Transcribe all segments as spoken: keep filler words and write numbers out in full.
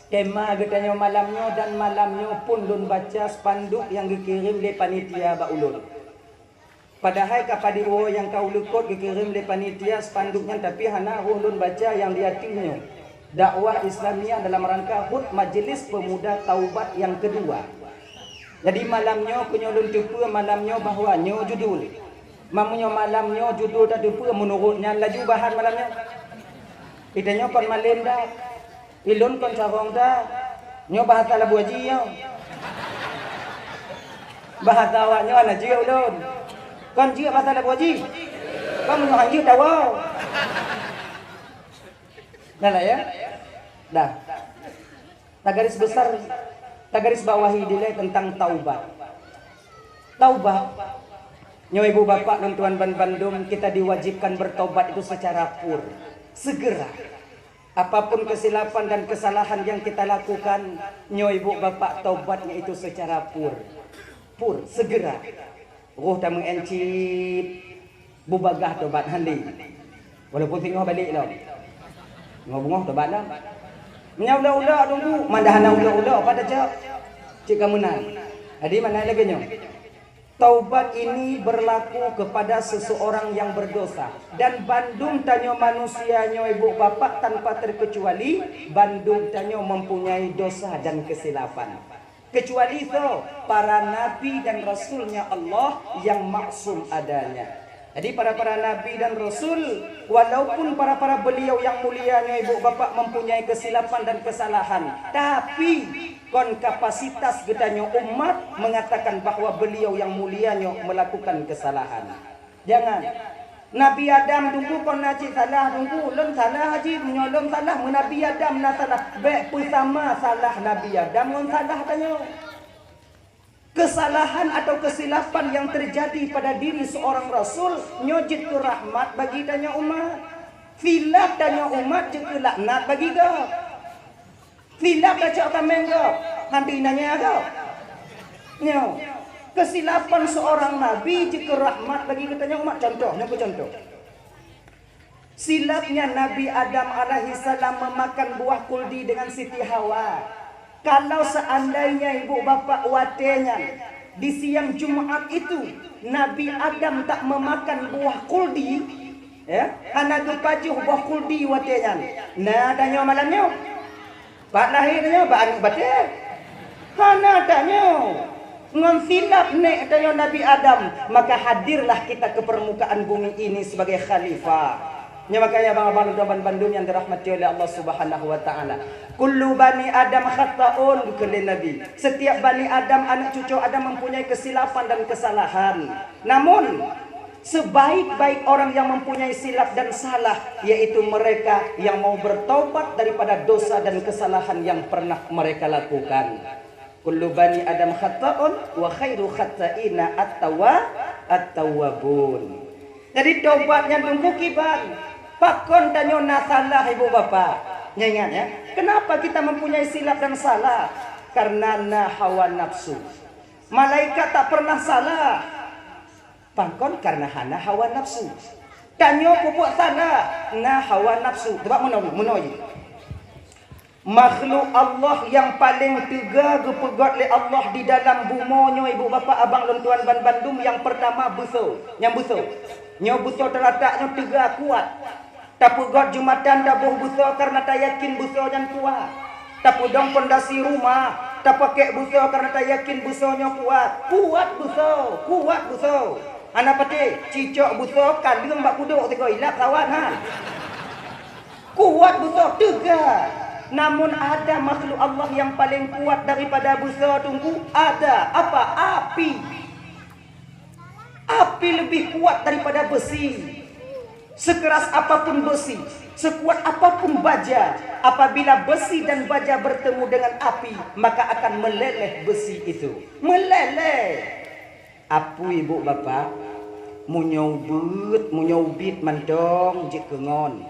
Tema geutanyoe malam nyoe dan malam nyoe pun lôn baca spanduk nyang geukirém lé panitia bak ulôn. Padahai ka padub woe nyang ka uleukot geukirém lé panitia spanduk nyan, tapi hana roh lôn baca nyang di ateueh nyoe. Dakwah Islamiyah dalam rangka hut Majelis Pemuda Taubat nyang keudua. Jadi malam nyoe keu nyoe lôn teupeue malam nyoe bahwa nyoe judul. Meunyoe malam nyoe judul tateupeue meunurot nyan laju bahan malam nyoe. Geutanyoe kon malém dak. Ilôn kon carông that. Nyoe bahasa Labuaji nyoe. Bahasa awak nyoe hana jeuet ulôn. Kon jeuet bahasa Labuaji? Kon meunyoe han jeuet tawoe. Dah lah ya? Dah. Tagaris besar, tagaris bawahi dilée tentang taubat. Taubat. Nyoe ibu bapak dan tuan ban bandum, kita diwajibkan bertobat itu secara pur, segera. Apapun kesilapan dan kesalahan yang kita lakukan, nyoe ibu bapak tobatnya itu secara pur. Pur, segera. Roh tameu'en cit, beubagaih tobat handi. Walaupun singoh balek lom. Singoh beungoh tobat lom. Meunyoe ulok-ulok tunggu, mandah hana ulok-ulok, pada cok. Cit ka meunan. Jadi mana lagée nyoe? Taubat ini berlaku kepada seseorang yang berdosa, dan bandum tanyoe manusia nyoe ibu bapak tanpa terkecuali, bandum tanyoe mempunyai dosa dan kesilapan. Kecuali so, para nabi dan rasulnya Allah yang maksum adanya. Jadi para-para nabi dan rasul, walaupun para-para beliau yang mulia nyoe ibu bapak mempunyai kesilapan dan kesalahan, tapi kon kapasitas geutanyoe umat mengatakan bahwa beliau yang mulia nyoe melakukan kesalahan. Jangan. Nabi Adam tunggu kon na cit salah tunggu, lôn salah jih, meunyoe lôn salah, meu Nabi Adam na salah, bék peusama salah Nabi Adam ngon salah tanyoe. Kesalahan atau kesilapan yang terjadi pada diri seorang rasul nyoe jeuet keu rahmat bagi tanyoe umat. Silap tanyoe umat jeuet keu laknat bagi gob. Silap tacok tameng gob, han teuinanya gob. Nyoe, kesilapan seorang nabi jeuet keu rahmat bagi geutanyoe umat. Contoh, nyoe keu contoh. Silapnya Nabi Adam alaihissalam memakan buah kuldi dengan Siti Hawa. Kalau seandainya ibu bapak watée nyan di siang Jumat itu Nabi Adam tak memakan buah kuldi, ya, hana geupajoh buah kuldi watée nyan, na tanyoe malam nyoe? Pat lahé tanyoe bak aneuk batée? Hana tanyoe. Ngon silap nék tanyoe Nabi Adam, maka hadirlah kita ke permukaan bumi ini sebagai khalifah. Nyoe makanya abang-abang dan bandum yang dirahmati oleh Allah Subhanahu wa taala. Kullu bani Adam khata'un, geukheun lé Nabi. Setiap bani Adam, aneuk cucu Adam mempunyai kesilapan dan kesalahan. Namun, sebaik-baik orang yang mempunyai silap dan salah, yaitu mereka yang mau bertaubat daripada dosa dan kesalahan yang pernah mereka lakukan. Kullu bani Adam khata'un wa khairu khata'ina at-tawwa-, at-tawwabun. Jadi tobat nyan tunggu kiban. Pakon tanyoe na salah ibu bapak? Nyoe ingat ya. Kenapa kita mempunyai silap dan salah? Karena na hawa nafsu. Malaikat tak pernah salah. Pakon karena hana hawa nafsu. Tanyoe peubuet salah, na hawa nafsu. Coba meunoe, meunoe jih. Makhluk Allah yang paling teuga geupeugét lé Allah di dalam bumoe nyoe, ibu bapak, abang lôn tuan ban bandum, yang pertama beusoe. Nyang beusoe. Nyoe beusoe teulatak nyoe teuga kuat. Tapeugét jumatan taboh beusoe karena tayakin beusoe nyan kuat. Tapeudong pondasi rumah, tapakék beusoe karena tayakin beusoe nyoe kuat. Kuat beusoe, kuat beusoe. Hana patéh, cicok beusoe kaleueng bak kudok sigoe ilap sawan han. Kuat beusoe teuga. Namun ada makhluk Allah yang paling kuat daripada beusoe tunggu? Ada. Apa? Api. Api lebih kuat daripada besi. Sekeras apapun besi, sekuat apapun baja, apabila besi dan baja bertemu dengan api, maka akan meleleh besi itu. Meleleh. Apui ibu bapak, meunyoe ubit, meunyoe ubit mantong jeuet keu ngon.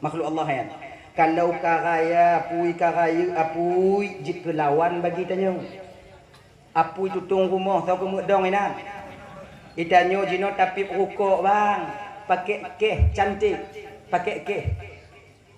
Makhluk Allah nyan. Kalau ka raya apui, ka rayeuk apui, jeuet keu lawan bagi tanyoe. Apui tutong rumoh, soe keumeudong inan. Itanyoe jinoe tapiep rukok bang, pakék kéh cantik, pakék kéh.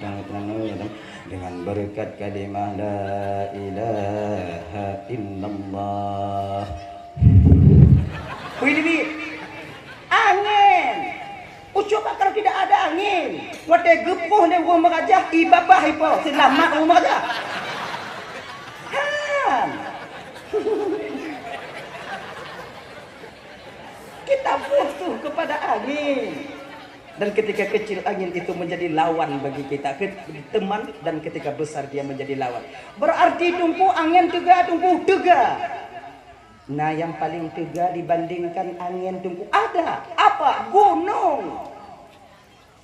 tang, tang, ya, tang. Dengan berkat kalimah la ilaha illallah. Hui, Nabi. Angén. Ucok bak kalau tidak ada angin. Watée geupoh lé ureuëng meurajah, i babah ipo, seulamat ureuëng meurajah. Han. Kita butuh kepada angin. Dan ketika kecil, angin itu menjadi lawan bagi kita, ke-, teman, dan ketika besar dia menjadi lawan. Berarti Teungku, angén teuga, Teungku, teuga. Nah, yang paling teuga dibandingkan angén, Teungku, ada. Apa? Gunung.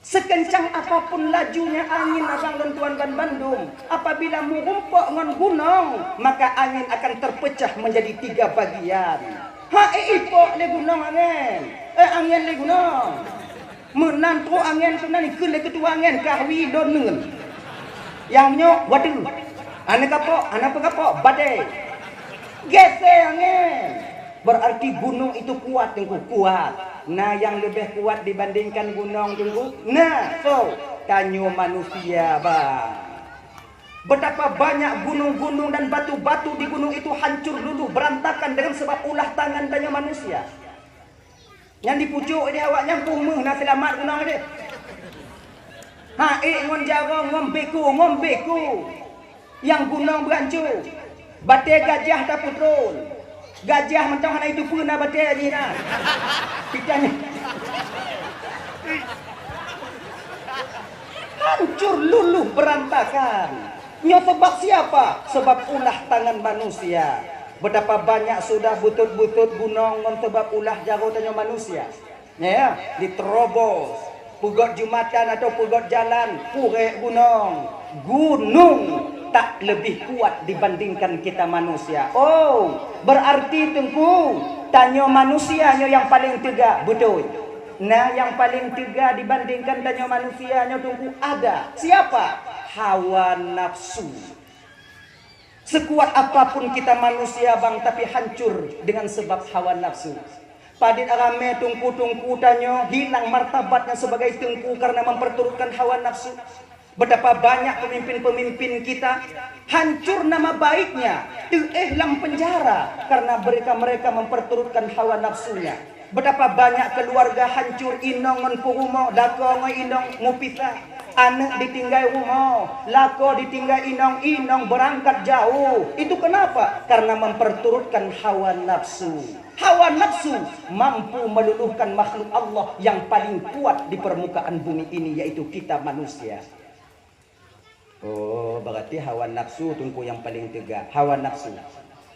Sekencang apapun lajunya angin, abang dan tuan banbandum, apabila meurumpok ngon gunong, maka angin akan terpecah menjadi tiga bagian. Ha, eh, ipok lé gunong angén. Eh, angén lé gunong. Meunan trok angén tu nan ikheun lé keutua angén, kahwi lôn neuen. Nyang nyoe wadeue. Aneuk kapok, aneuk peukapok, badée. Geusée angén. Berarti gunong itu kuat, Teungku, kuat. Na nyang leubeh kuat dibandingkan gunong, Teungku? Na, soe? Tanyoe manusia, bang. Betapa banyak gunung-gunung dan batu-batu di gunung itu hancur luluh berantakan dengan sebab ulah tangan tanyoe manusia. Nyang dipucok di awak nyan peue meuh na seulamat gunong deh. Ha, ék ngon jaroe, ngon beko, ngon beko. Nyang gunong beurancu. Batée gajah tapeutron. Gajah mantong hana jiteupeue na batée jih na. Kita nyan hancur luluh berantakan. Nyoe sebab siapa? Sebab ulah tangan manusia. Betapa banyak sudah beutot-beutot gunong ngon sebab ulah jaroe tanyoe manusia. Ya, diterobos. Peugöt jumatan atau peugöt jalan, purek gunong. Gunong tak lebih kuat dibandingkan kita manusia. Oh, berarti Teungku, tanyoe manusia nyoe nyang paleng teuga, beutôi. Nah, nyang paleng teuga dibandingkan tanyoe manusia nyoe, Teungku, ada. Siapa? Hawa nafsu. Sekuat apapun kita manusia, bang, tapi hancur dengan sebab hawa nafsu. Padit ramé teungku-teungku tanyoe hilang martabatnya sebagai teungku karena memperturutkan hawa nafsu. Betapa banyak pemimpin-pemimpin kita hancur nama baiknya, teuéh lam penjara karena mereka-mereka memperturutkan hawa nafsunya. Betapa banyak keluarga hancur, inong ngon peurumoh, lakoe ngon inong mupisah. Aneuk ditinggai rumoh, lakoe ditinggai inong, inong berangkat jauh. Itu kenapa? Karena memperturutkan hawa nafsu. Hawa nafsu mampu meluluhkan makhluk Allah yang paling kuat di permukaan bumi ini, yaitu kita manusia. Oh, berarti hawa nafsu teungku yang paling teuga. Hawa nafsu.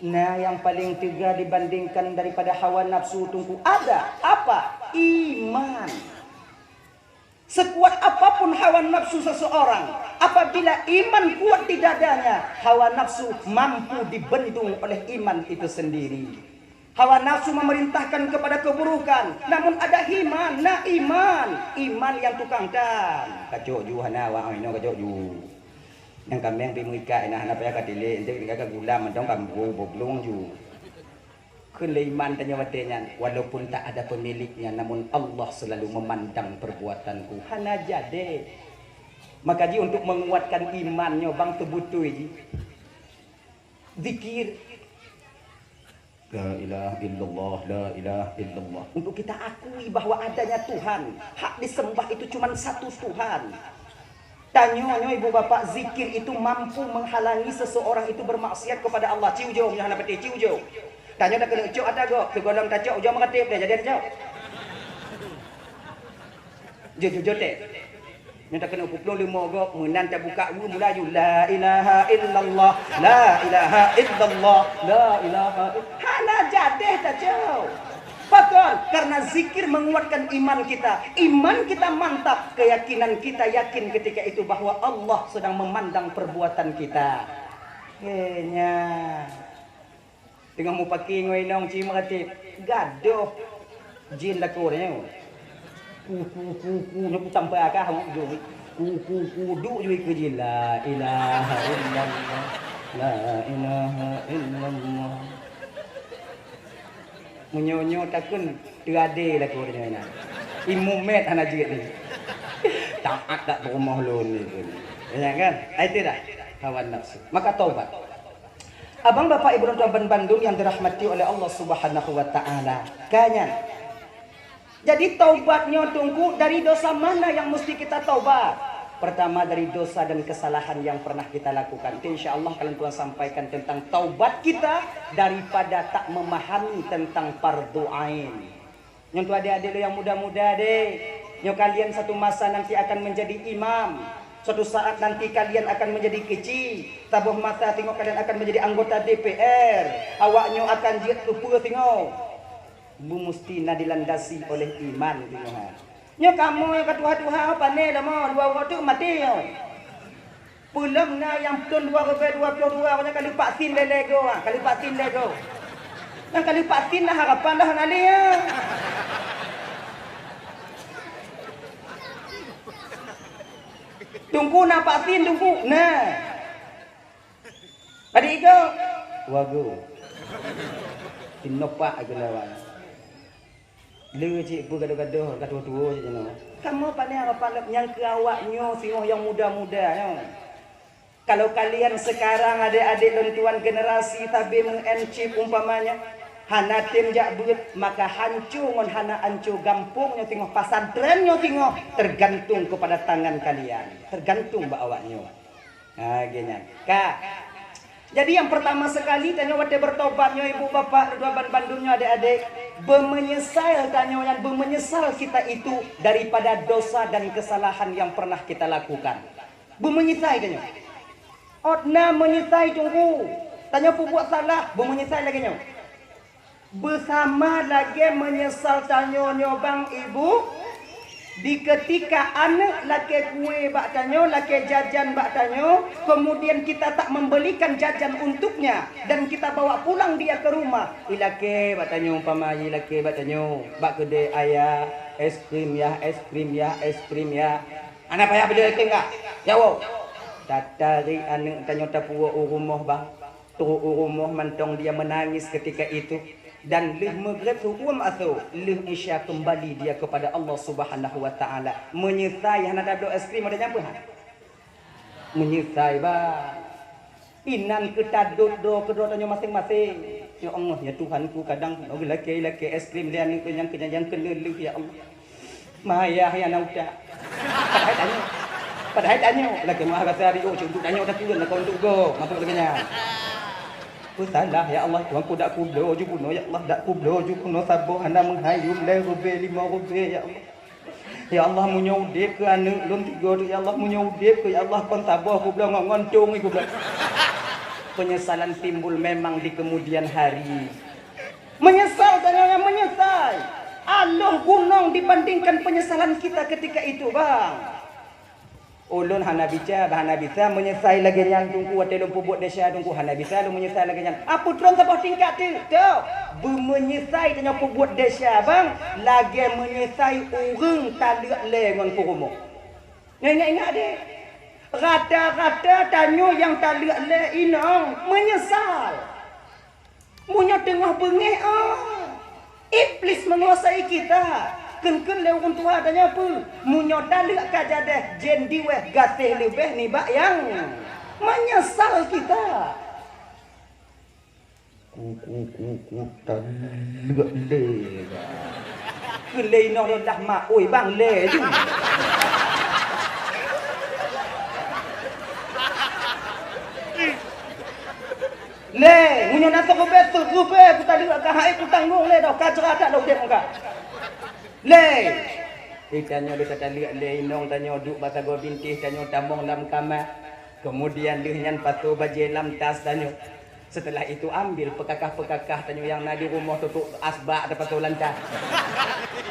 Nah, yang paling teuga dibandingkan daripada hawa nafsu teungku ada apa? Iman. Sekuat apapun hawa nafsu seseorang, apabila iman kuat di dadanya, hawa nafsu mampu dibendung oleh iman itu sendiri. Hawa nafsu memerintahkan kepada keburukan, namun ada iman, na iman, iman yang tukang tan. Kacok ju hana awak inoe kacok ju. Nyang kaméng pi meuikat ina hana payah katilék, enteuk tinggai ka gula mantong kambu boblong ju. Kheun lé iman tanyoe watée nyan, walaupun tak ada pemiliknya, namun Allah selalu memandang perbuatanku. Hana jadi. Maka ji untuk menguatkan iman nyoe bang teubeutôi ji. Zikir. La ilaha illallah, la ilaha illallah. Untuk kita akui bahwa adanya Tuhan, hak disembah itu cuma satu Tuhan. Tanyoe nyoe ibu bapak, zikir itu mampu menghalangi seseorang itu bermaksiat kepada Allah. Ci ujong nyoe hana peuté, ci ujong. Tanyoe dak keuneuk cok ata gok, sigohlom tacok ujong meuratéb deh, jadi tacok. Jujur teh. Nyoe takeuneuk peuet ploh lima gob meunan tabuka weue mulaju, "La ilaha illallah, la ilaha illallah, la ilaha ill-," hana jadeh tacok. Pakon? Karena zikir menguatkan iman kita. Iman kita mantap, keyakinan kita yakin ketika itu bahwa Allah sedang memandang perbuatan kita. Hanya. Teungoh mupaki ngon inong ci meuratéb, gadoh jin lakoe nyoe. Ku, ku, ku, ku, nyoe kutampa kah ngon ujong. Ku, ku, ku, duek ju ikeue jin. La ilaha illallah. La ilaha illallah. Meunyoe-nyoe takheun teuadé lakoe nyoe na. Imeum mét hana jeuet ni. Taat dak peurumoh lôn ni pun. Ya kan? Ai teudah hawa nafsu. Maka taubat. Abang, bapak, ibu, dan tuan bandum yang dirahmati oleh Allah Subhanahu wa Ta'ala. Kanyan. Jadi, taubat nyoe teungku dari dosa mana yang mesti kita taubat? Pertama, dari dosa dan kesalahan yang pernah kita lakukan. Itu insya Allah kalian tuan sampaikan tentang taubat kita daripada tak memahami tentang fardu ain. Nyoe untuk adik-adik lôn nyang muda-muda deh. Nyoe kalian satu masa nanti akan menjadi imam. Suatu saat nanti kalian akan menjadi keuchik. Saboh masa singoh kalian akan menjadi anggota D P R. Awak nyoe akan jeuet keu peue singoh? Beumusti na dilandasi oleh iman singoh. Nyoe kamoe nyang ka tuha-tuha pane lom, dua uroe teuk maté nyoe. Peulom na nyang thôn dua ribèe dua ploh dua, awaknyan ka leupah sin lé-lé goe, ah, ka leupah sin lé goe. Nyang ka leupah sin na harapan dah na lé, ah. Teungku na vaksin, Teungku? Na. Padum igoe? Dua goe. Sinovac geulawan. Le cit peue gadoh-gadoh ka tuwo-tuwo cit nyoe. Kamoe pane harapan lom nyang keu awak nyoe singoh nyang muda-muda nyoe. Kalau kalian sekarang adik-adik lôn tuan generasi sabe meu-M Chip umpamanya, hana tem jak beuet, maka hanco ngon hana hanco gampông nyoe singoh, pesantren nyoe singoh, tergantung kepada tangan kalian, tergantung bak awak nyoe. Ha, lagèe nyan. Ka. Jadi, yang pertama sekali, tanyoe watèe bertobat nyoe, ibu, bapak, dua ban bandum nyoe, adik-adik, beumenyesal tanyoe nyan, beumenyesal kita itu daripada dosa dan kesalahan yang pernah kita lakukan. Beumenyesal tanyoe. Ôt na menyesal teungku. Tanyoe peubuet salah, beumenyesal lagèe nyoe. Beusama lagèe meunyeusal tanyoe nyoe bang ibu, di keutika aneuk lakèe kue bak tanyoe, lakèe jajan bak tanyoe, kemudian kita tak membelikan jajan untuknya dan kita bawa pulang dia ke rumah. Ilakèe bak tanyoe, umpama ilakèe bak tanyoe, bak keudè, "Ayah, es krim yah, es krim yah, es krim yah." Hana payah beli es krim kah? Ya, wow. Tatarék aneuk tanyoe tapuwoe u rumoh bang. Trok u rumoh mantong dia menangis ketika itu, dan lheueh maghrib uem asoe, lheueh isya kembali dia kepada Allah Subhanahu wa Ta'ala. Meunyeusai hana tabloe es krim, ada nyang peue, ha? Meunyeusai, bah. Inan keu tadot droe keudroe tanyoe maséng-maséng. Ya Allah, ya Tuhanku, kadang geulakée-lakée es krim lé aneuk lôn nyang keunyan nyang keuneulheueh, ya Allah. Mayah ya na utak. Padahai tanyoe. Padahai tanyoe. Lagée meuah rasa riôh cit untuk tanyoe tapi lakoe untuk gob. Mabök lagée nyan. Peusalah ya Allah, Tuhanku dak kubloe ju bunoe ya Allah, dak kubloe ju bunoe saboh hana meuhai yum lhée rubée limong rubée ya Allah. Ya Allah, meunyoe udeb keu aneuk lôn tiga tu ya Allah, meunyoe udeb keu ya Allah kon saboh kubloe ngon ngon cung kubloe. Penyesalan timbul memang di kemudian hari. Menyesal tanyoe nyang menyesai. Aloh gunong dibandingkan penyesalan kita ketika itu, bang. Ulôn hana bica, bah hana bisa menyesai lagée nyan Teungku watée lôn peubuet desya Teungku, hana bisa lôn menyesai lagée nyan. Apeue tron saboh tingkat teuk? Toh, beumenyesai tanyoe peubuet desya, bang, lagée menyesai ureuëng taleuek lé ngon peurumoh. Nyoe ingat-ingat deh, rata-rata tanyoe nyang taleuek lé inong menyesal. Meunyoe teungoh beungéh, oh, Iblis menguasai kita. Kheun-kheun lé ureuëng tuha tanyoe peue? Meunyoe taleuek ka jadeh, jén diweh gaséh leubeh nibak nyang menyesal kita. Ku, ku, ku, ku, taleuek lé. Kheun lé inong lôn dah mak, oi bang lé ju. Lé, meunyoe na seureubée, seureubée kutaleuek ka hai kutanggong lé doh, ka jeuet that lôn udeb muka. Lé! Di tanyoe lé tataleuek lé inong tanyoe duek bak sagoe bintéh tanyoe tamong lam kama. Keumudian lheueh nyan pasoe bajée lam tas tanyoe. Seuteulah itu ambil peukakah-peukakah tanyoe nyang na di rumoh tutok asbak tapasoe lam tas.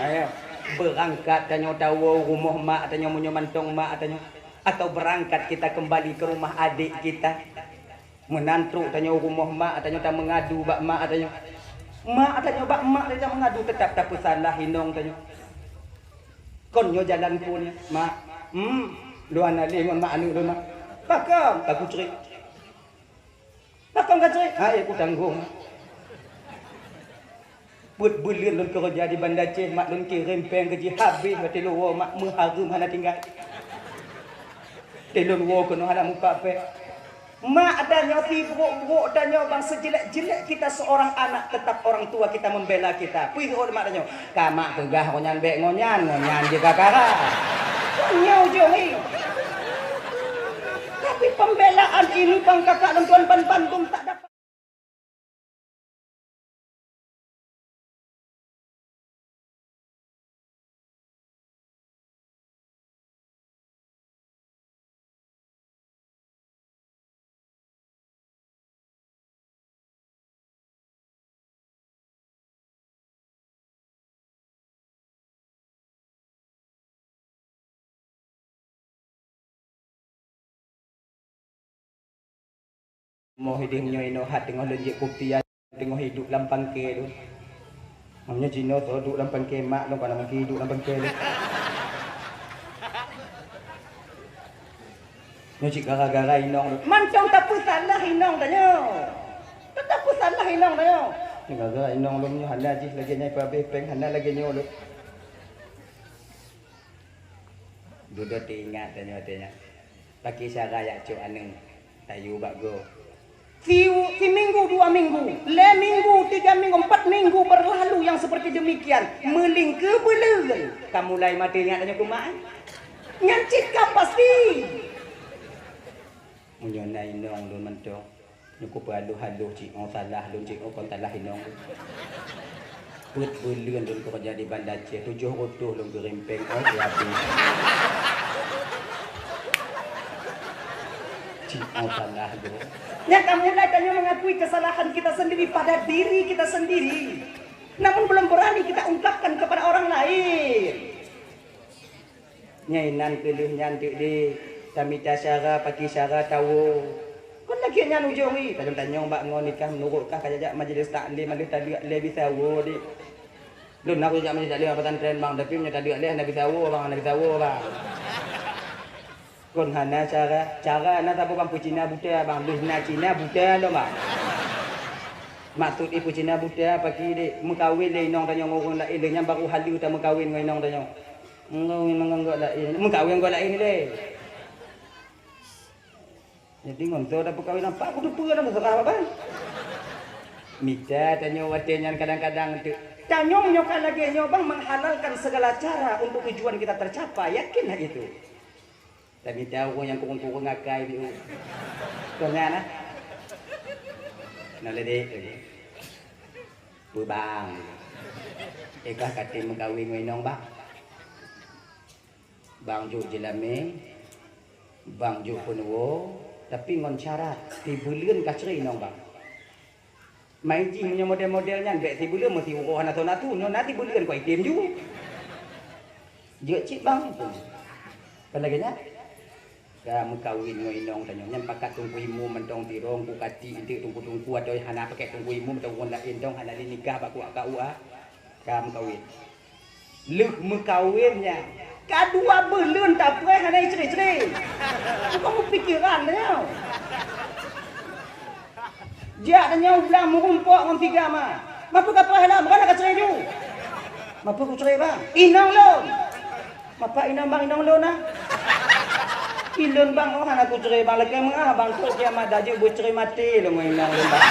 Ayo, beurangkat tanyoe tawoe rumoh mak tanyoe meunyoe mantong mak tanyoe. Atau beurangkat kita keumbali keu rumoh adék kita. Meunan trok tanyoe rumoh mak tanyoe tameungadu bak mak tanyoe. Mak tanyoe bak mak tanyoe tameungadu teutap tapeusalah inong tanyoe. Kon nyoe jalan phon, mak. Hmm, lôn hana lé ngon mak aneuk lôn, mak. Pakon? Ka kucrét. Pakon ka crét? Ha, ya kutanggong. Peuet buleuen lôn keureuja di Banda Aceh, mak lôn kirém péng gaji habéh watée lôn woe mak meuhareuem hana tinggai. Tée lôn woe keunoe hana mupat péng. Mak tanyoe sibrok-brok tanyoe bang, sejelek-jelek kita seorang anak, tetap orang tua kita membela kita. Puih rot mak tanyoe, "Ka mak peugah ngon nyan bék ngon nyan, ngon nyan jih ka kara." Nyoe ujong nyoe. Tapi pembelaan ini bang kakak dan tuan ban bandum tak dapat. Moh idéh nyoe inoe hat teungoh lôn jép kupi, teungoh iduek lam pangke tu. Nyoe jinoe soe duek lam pangke mak lôn, kana mungken iduek lam pangke lôn. Nyoe cit gara-gara inong lôn. Mantong tapeusalah inong tanyoe. Tapeusalah inong tanyoe. Gara-gara inong lôn nyoe hana jih lagée nyan, ipeubeh péng hana lagée nyoe lôn. Dudoe teuingat tanyoe watée nyan. Paké cara jak cok aneuk tayue bak gob. Si, siminggu, dua minggu, lhée minggu, tiga minggu, empat minggu berlalu yang seperti demikian, meulingkeu buleuen, ka mulai maté ingat tanyoe keu mak. Nyan cit ka pasti. Meunyoe na inong lôn mantong, nyoe kupeuhaloh-haloh cit ngon salah lôn, cit ngon kon salah inong lôn. Peuet buleuen lôn keureuja di Banda Aceh, tujoh reutôh lôn kirém péng, oh, siapi. Cit ngon salah lôn. Nyan ka mulai tanyoe mengakui kesalahan kita sendiri pada diri kita sendiri. Namun belum berani kita ungkapkan kepada orang lain. Nyan inan keu lheueh nyan teuk deh, tamita syara, paké syara tawoe. Kon lagée nyan ujong ih, tajong-tajong bak ngon nikah meunurot kah ka jak-jak majelis taklim, aléh taleuek lé bisa woe deh. Lôn na kujak majelis taklim pesantren bang, tapi meunyoe taleuek lé hana bisa woe bang, hana bisa woe bang. Kon hana cara, cara na saboh bang peucina buta bang, lheueh na Cina buta lom bang. Maksud ipeucina buta paki dek meukawen lé inong tanyoe ngon ureueng laén, lheueh nyan baru haleue tameukawen ngon inong tanyoe. Ngon, ngon, ngon laén, meukawen ngon laén lé. Jadi ngon soe tapeukawen, nampak kuteupeu lam seurah bang. Mita tanyoe watée nyan kadang-kadang teuk. Tanyoe nyoe ka lagée nyoe bang menghalalkan segala cara untuk tujuan kita tercapai, yakinlah itu. Tamita ureueng nyang kureueng-kureueng akai biôh. Kon nyan nah. Naleuek lagée. Peubang. Ikah katem meukawen ngon inong bang. Bang jok jeulamé, bang jok peunuwoe, tapi ngon syarat, sibeuleuen ka cre inong bang. Mai jih meunyoe model-model nyan, bék sibeuleuen meusiuroe hana soe natu, nyoe na sibeuleuen kok item ju. Jeuet cit bang pun. Kan lagée nyan? Ka meukawen ngon inong tanyoe, nyan pakat teungku imum mantong sidroe, ku kati intik teungku-teungku atau hana pakai teungku imum atau ureueng laén tong hana lé nikah bak kuak K U A. Ka meukawen. Lheueh meukawen nyan, ka dua beuleuen tapreh hana icre-cre. Bukan meupikiran tanyoe. Jak tanyoe u blang meurumpok ngon si Gama. Mapeue kapreh lom, kan ka cre ju. Mapeue kucre bang? Inong lôn. Mapak inong bang, inong lôn nah. Ilôn bang, oh hana kucre bang, lakée meuah bang, trok kiamat dak jeuet beucre maté lôn ngon inong lôn bang.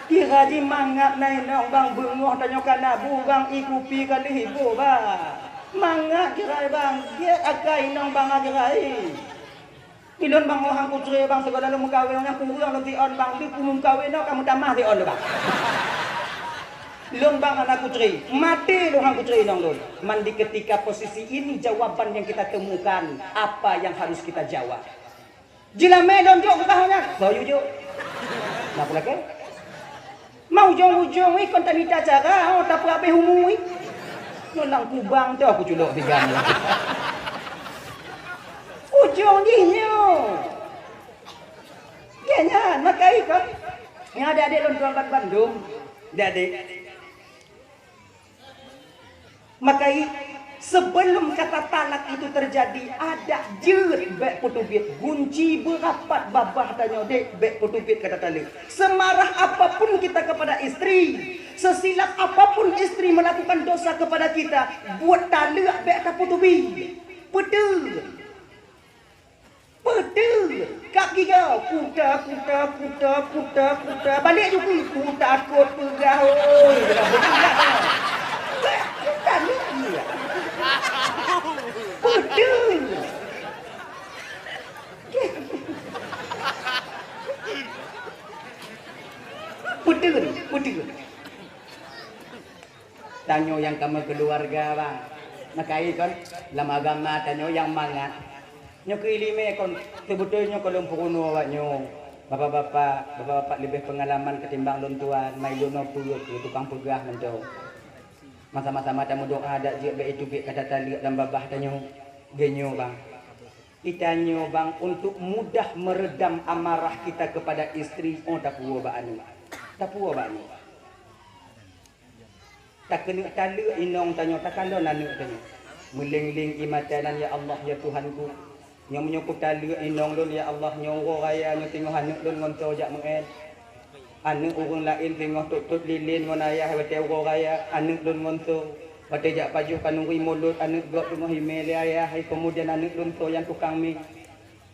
Kira jih mangat na inong bang, beungoh tanyoe ka nabu bang, i kupi ka lheueh iboh bang. Mangat kira bang, gét akai inong bang akhirai. Ilôn bang, oh han kucre bang, sigohlom lôn meukawen nyan kureueng lôn siôn bang, di kumeukawen nyoe ka meutamah siôn lôn bang. Lôn bang hana kucre, maté lôn han kucre inong lôn. Man di ketika posisi ini jawaban yang kita temukan, apa yang harus kita jawab? Jeulamé lôn jok keu kah nyan. Soe yue jok? Na peulakée? Ma ujong-ujong ih kon tamita cara, oh, tapeuabéh umu ih. Nyoe lam kubang teuh kuculok tiga nyoe. Ujong jih nyoe. Ya nyan, maka ih kon. Nyang adék-adék lôn tuan ban bandum. Adék-adék. Maka i, sebelum kata talak itu terjadi, adak jeuet bék peuteubiet gunci beurapat babah tanyoe dek bék peuteubiet kata talak. Semarah apapun kita kepada istri, sesilap apapun istri melakukan dosa kepada kita, buet talak bék tapeuteubiet. Peuteubiet. Peuteubiet. Kap gigoe. Kuta, kuta, kuta, kuta, kuta. Balek ju kui. Kutakot peugah, oi. Kuta ni iya. Peuteubiet. Peuteubiet, peuteubiet. Tanyoe nyang ka meukeuluwarga, bang. Maka i kon, lam agama tanyoe nyang mangat. Nyoe keu ileumèe kon, seubeutôi nyoe kon lôn peurunoe awak nyoe. Bapak-bapak, bapak-bapak leubeh peungalaman ketimbang lôn tuan, mai lôn nyoe peue keu tukang peugah mantong. Masa-masa mata meudoa dak jeuet bèk iteubiet kata taleuek lam babah tanyoe. Geunyoe, bang. Itanyoe, bang, untuk mudah meredam amarah kita kepada istri, oh, tapuwoe bak aneuk. Tapuwoe bak aneuk. Takeuneuk taleuek inong tanyoe, takalon aneuk tanyoe. Meuléng-léng ié mata nan, "Ya Allah, ya Tuhanku, nyoe meunyoe kutaleuek inong lôn, ya Allah, nyoe uroe raya nyoe teungoh aneuk lôn ngon soe jak meu'én. Aneuk ureueng laén teungoh tot-tot lilén ngon ayah watèe uroe raya, aneuk lôn ngon soe watèe jak pajoh kanuri mulod, aneuk gob teungoh imè lé ayah, hai keumudian aneuk lôn soe nyang tukang mè."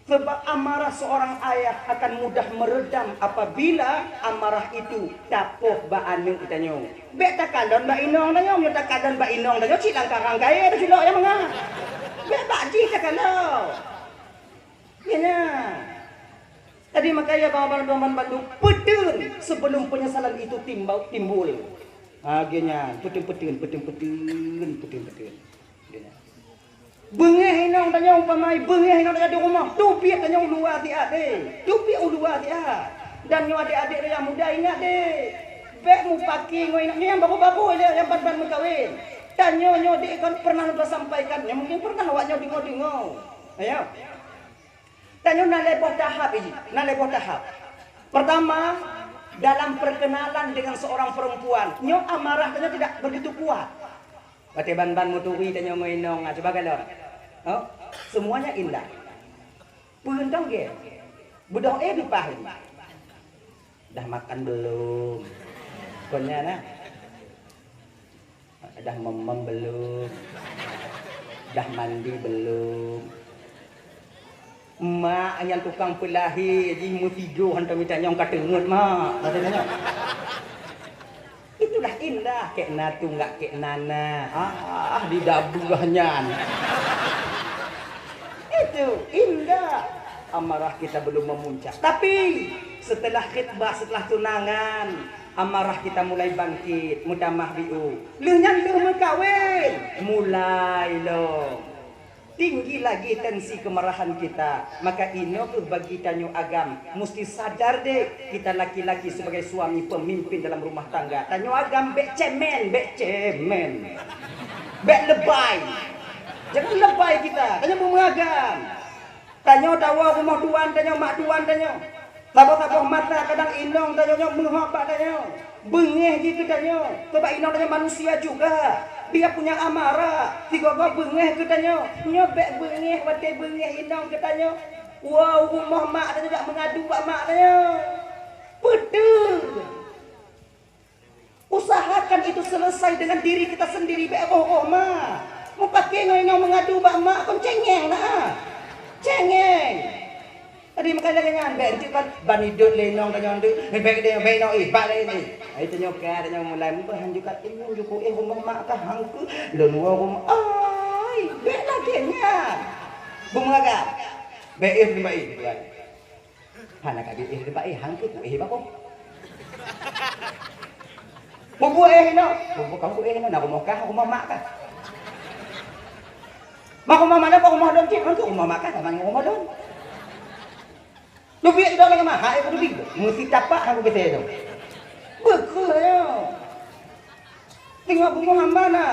Sebab amarah seorang ayah akan mudah meredam apabila amarah itu tapoh bak aneuk tanyoe. Bèk takalon bak inong tanyoe, meunyoe takalon bak inong tanyoe, cit lam karang kayèe teuculok nyang mangat. Bèk bak jih takalon. Nyan. Jadi, makanya, banmandum, banmandum, peuteun sebelum penyesalan itu timbau-, timbul. Ha, geuh nyan, peuteun-peuteun, peuteun-peuteun, peuteun-peuteun. Geuh nyan. Beungèh inong tanyoe umpama, beungèh inong tanyoe di rumoh, teubiet tanyoe u luwa siat, eh. Teubiet u luwa siat. Dan nyoe adék-adék nyang muda ingat, deh. Bèk mupaki ngon inong nyoe nyang baru-baru ilèe, nyang ban-ban meukawen. Tanyoe nyoe deh kon pernah tasampaikan, nyoe mungkin pernah awak nyoe deungö-deungö. Ayo. Tanyoe na lhèe boh tahap jih, na lhèe boh tahap. Pertama, dalam perkenalan dengan seorang perempuan, nyoe amarah tanyoe tidak begitu kuat. Watée ban-ban meuturi tanyoe ngon inong, ah, cuba kalon. Oh, semuanya indah. Peue tong gée? Beudôh éh dipaih. Dah makan belum? Kon nyan na. Dah memem belum? Dah mandi belum? Mak nyang tukang peulahé jih meusigoe hantom mita nyong ka teungeut, Mak. Kata nyan. Itulah indah, kek na tu enggak kek nana. Ah, di dabeuh nyan. Itu indah. Amarah kita belum memuncak. Tapi setelah khitbah, setelah tunangan, amarah kita mulai bangkit, meutamah biu. Lheueh nyan lheueh meukawen, mulai lom. Tinggi lagi tensi kemarahan kita. Maka inoe kheueh bagi tanyoe agam musti sadar deh, kita laki-laki sebagai suami pemimpin dalam rumah tangga. Tanyoe agam bék cemen, bék cemen. Bék lebai. Jangan lebai kita. Tanyoe beumeugam. Tanyoe tawoe rumoh tuan tanyoe, mak tuan tanyoe. Saboh-saboh masa kadang inong tanyoe nyoe meuhok bak tanyoe. Beungéh jih keu tanyoe, sabab inong tanyoe manusia juga. Dia punya amarah, sigoe-goe beungéh keu tanyoe. Nyoe bék beungéh watée beungéh inong keu tanyoe. Woe u rumoh mak tanyoe jak meungadu bak mak tanyoe. Peue teuh? Usahakan itu selesai dengan diri kita sendiri, bék roh-roh mak. Meupaké ngon inong meungadu bak mak kon cengeng na. Cengeng. Jadi makanya lagée nyan, bék enteuk kan ban idot lé inong tanyoe enteuk, bék deh, bék inong ih, bak lé ni. Ai tanyoe ka, tanyoe mulai meubahan juga ilmu juku eh rumoh mak ka hangku, lôn woe rumoh. Ai, bék lagée nyan. Beumeugah. Bék eh, bék eh. Hana ka éh, éh, éh, hang keuh éh bak boh. Bubuek éh inoe, bubuek kamoe éh inoe, na rumoh kah, rumoh mak kah. Bak rumoh mak, bak rumoh lôn cit, hang keuh rumoh mak kah, sama ngon rumoh lôn. Lubiek idong lagée mahai, aku lubiek. Meusi tapak aku kata tu. Beukeuh nyoe. Teungoh bumoe hamba na.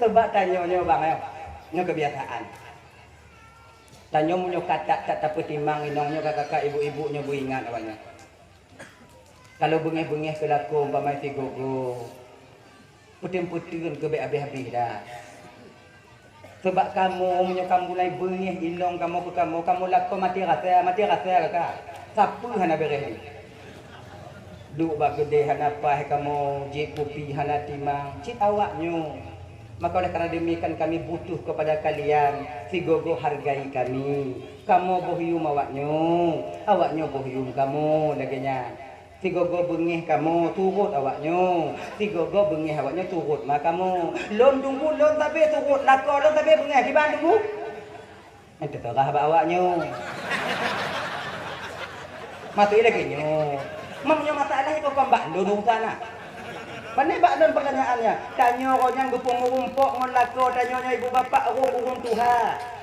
Sebab tanyoe nyoe bang, nyoe kebiasaan. Tanyoe meunyoe ka that-that tapeutimang inong nyoe ka kakak ibu-ibu nyoe beuingat awaknyoe. Kalau beungéh-beungéh keu lakoe umpama sigoe-goe, peuteun-peuteun keu bék habéh-habéh dah. Sabab kamoe meunyoe ka mulai beungéh inong kamoe keu kamoe, kamoe lakoe maté rasa, maté rasa ka. Sapeue hana béréh jih. Duek bak keudè hana paih kamoe, jieb kupi hana timang, cit awaknyoe. Maka oleh karena demikian kami butuh kepada kalian, sigoe-goe hargai kami. Kamoe boh yuem awaknyoe, awaknyoe boh yuem kamoe, lagée nyan. Sigoe-goe beungéh kamoe, turot awaknyoe. Sigoe-goe beungéh awaknyoe, turot ma kamoe. Lôn tunggu, lôn sabe turot lakoe, lôn sabe beungéh kiban tunggu. Nyan teupeugah bak awaknyoe. Maté lagée nyoe. Meunyoe masalah nyoe kon bak lôn urusan na. Pane bak lôn pertanyaan nyan. Tanyoe nyan geupeumeurumpok ngon lakoe tanyoe nyoe ibu bapak ureuëng-ureuëng tuha.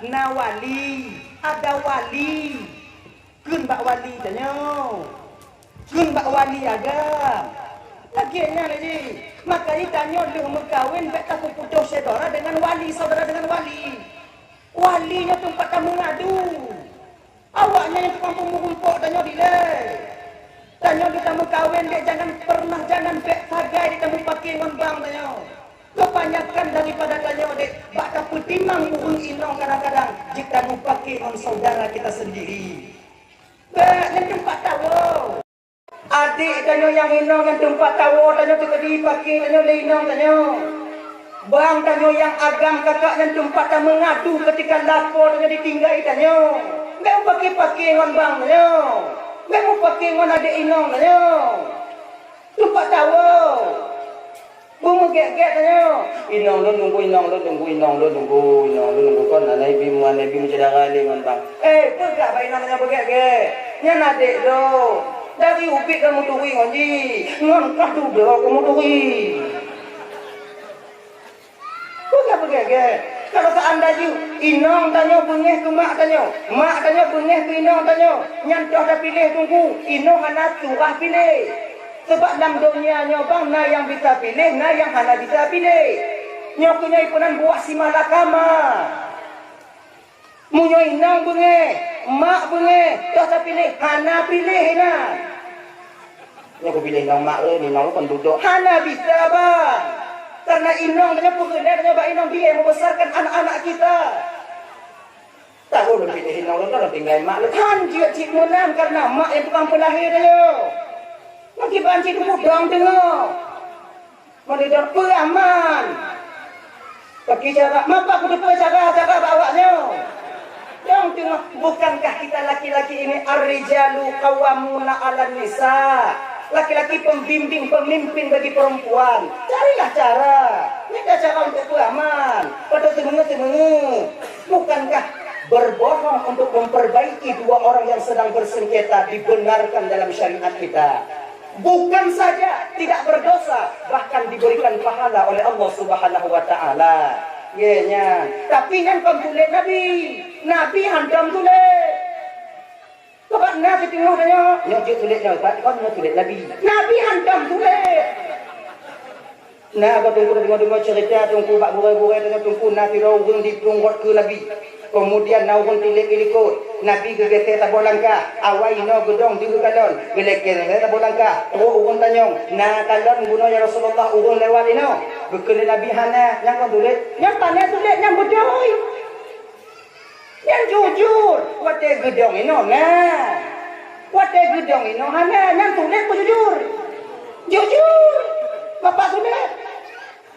Na wali, ada wali. Kheun bak wali tanyoe. Kheun bak wali agam. Lagée nyan lé jih. Makajih tanyoe lheueh meukawen bék tapeuputôh syedara deungon wali, syedara deungon wali. Wali nyoe teumpat tameungadu. Awaknyan nyang tukang peumeurumpok tanyoe dilée. Tanyoe di tameukawen dek jangan pernah jangan bék sagai di tameupaké ngon bang tanyoe. Keubanyakan daripada tanyoe dek bak tapeutimang ureuëng inong kadang-kadang jeuet tameupaké ngon saudara kita sendiri. Bék nyan teumpat tawoe. Adék tanyoe nyang inong nyan teumpat tawoe tanyoe teukeudi paké tanyoe lé inong tanyoe. Bang tanyoe nyang agam kakak nyan teumpat tameungadu keutika lakoe tanyoe ditinggai tanyoe. Bék mupaké-paké ngon bang tanyoe. Bék mupaké ngon adék inong tanyoe. Teumpat tawoe. Beumeugét-gét tanyoe. Inong lôn nunggu, inong lôn nunggu, inong lôn nunggu, inong lôn nunggu. Kon aneuk bim, aneuk bim syedara lé ngon bang. Eh, peugah bak inong tanyoe beugét-gét. Nyan adék lôn. Dari ubit lôn meuturi ngon jih. Ngon kah dudoe keu meuturi. Peugah beugét-gét. Kalau seandai jih inong tanyoe beungéh keu mak tanyoe, mak tanyoe beungéh keu inong tanyoe, nyan toh tapiléh teungku, inong hana surah piléh. Sabab lam donya nyoe bang na nyang bisa piléh, na nyang hana bisa piléh. Nyoe keuh nyoe ipeunan buah si malakama. Meunyoe inong beungéh, mak beungéh, toh tapiléh, hana piléh inan. Nyoe kupiléh inong mak lé, inong lé kon dudoe. Hana bisa bang. Karena inong tanyoe peureulée tanyoe bak inong dia yang membesarkan anak-anak kita. Tahu lebih dari inong lôn tinggai mak lôn. Han jeuet cit meunan karena mak yang tukang peulahé tanyoe. Mungkin banci keudong teungoh. Meunidor peue aman. Bagi cara, mapa kuteupeu cara-cara bak awak nyoe? Dong teungoh, bukankah kita laki-laki ini ar-rijalu qawwamuna 'alan nisa? Laki-laki pembimbing, pemimpin bagi perempuan. Carilah cara. Minta cara untuk peue aman. Pada teungoh-teungoh. Bukankah berbohong untuk memperbaiki dua orang yang sedang bersengketa dibenarkan dalam syariat kita? Bukan saja tidak berdosa, bahkan diberikan pahala oleh Allah Subhanahu wa taala. Ye nyan. Tapi nyan kon tulét Nabi. Nabi hantom tulét. Coba na siteungoh tanyoe, nyoe jeuet tulét nyoe, Pak, kon nyoe tulét Nabi. Nabi hantom tulét. Na ka Teungku deungoe-deungoe cerita Teungku bak gurée-gurée tanyoe Teungku na sidroe ureuëng jiplueng rot keu Nabi. Keumudian na ureuëng tilék ilikot. Nabi geugeusée saboh langkah. Awai inoe geudong deuh kalon. Geulakée saboh langkah. Trok ureuëng tanyong, "Na kalon bunoe ya Rasulullah ureuëng lewat inoe?" Geukheun lé Nabi, "Hana, nyang kon tulét." Nyang pané tulét nyang beutôi. Nyang jujur, watée geudong inoe na. Watée geudong inoe hana, nyang tulét beujujur. Jujur, Bapak tulét.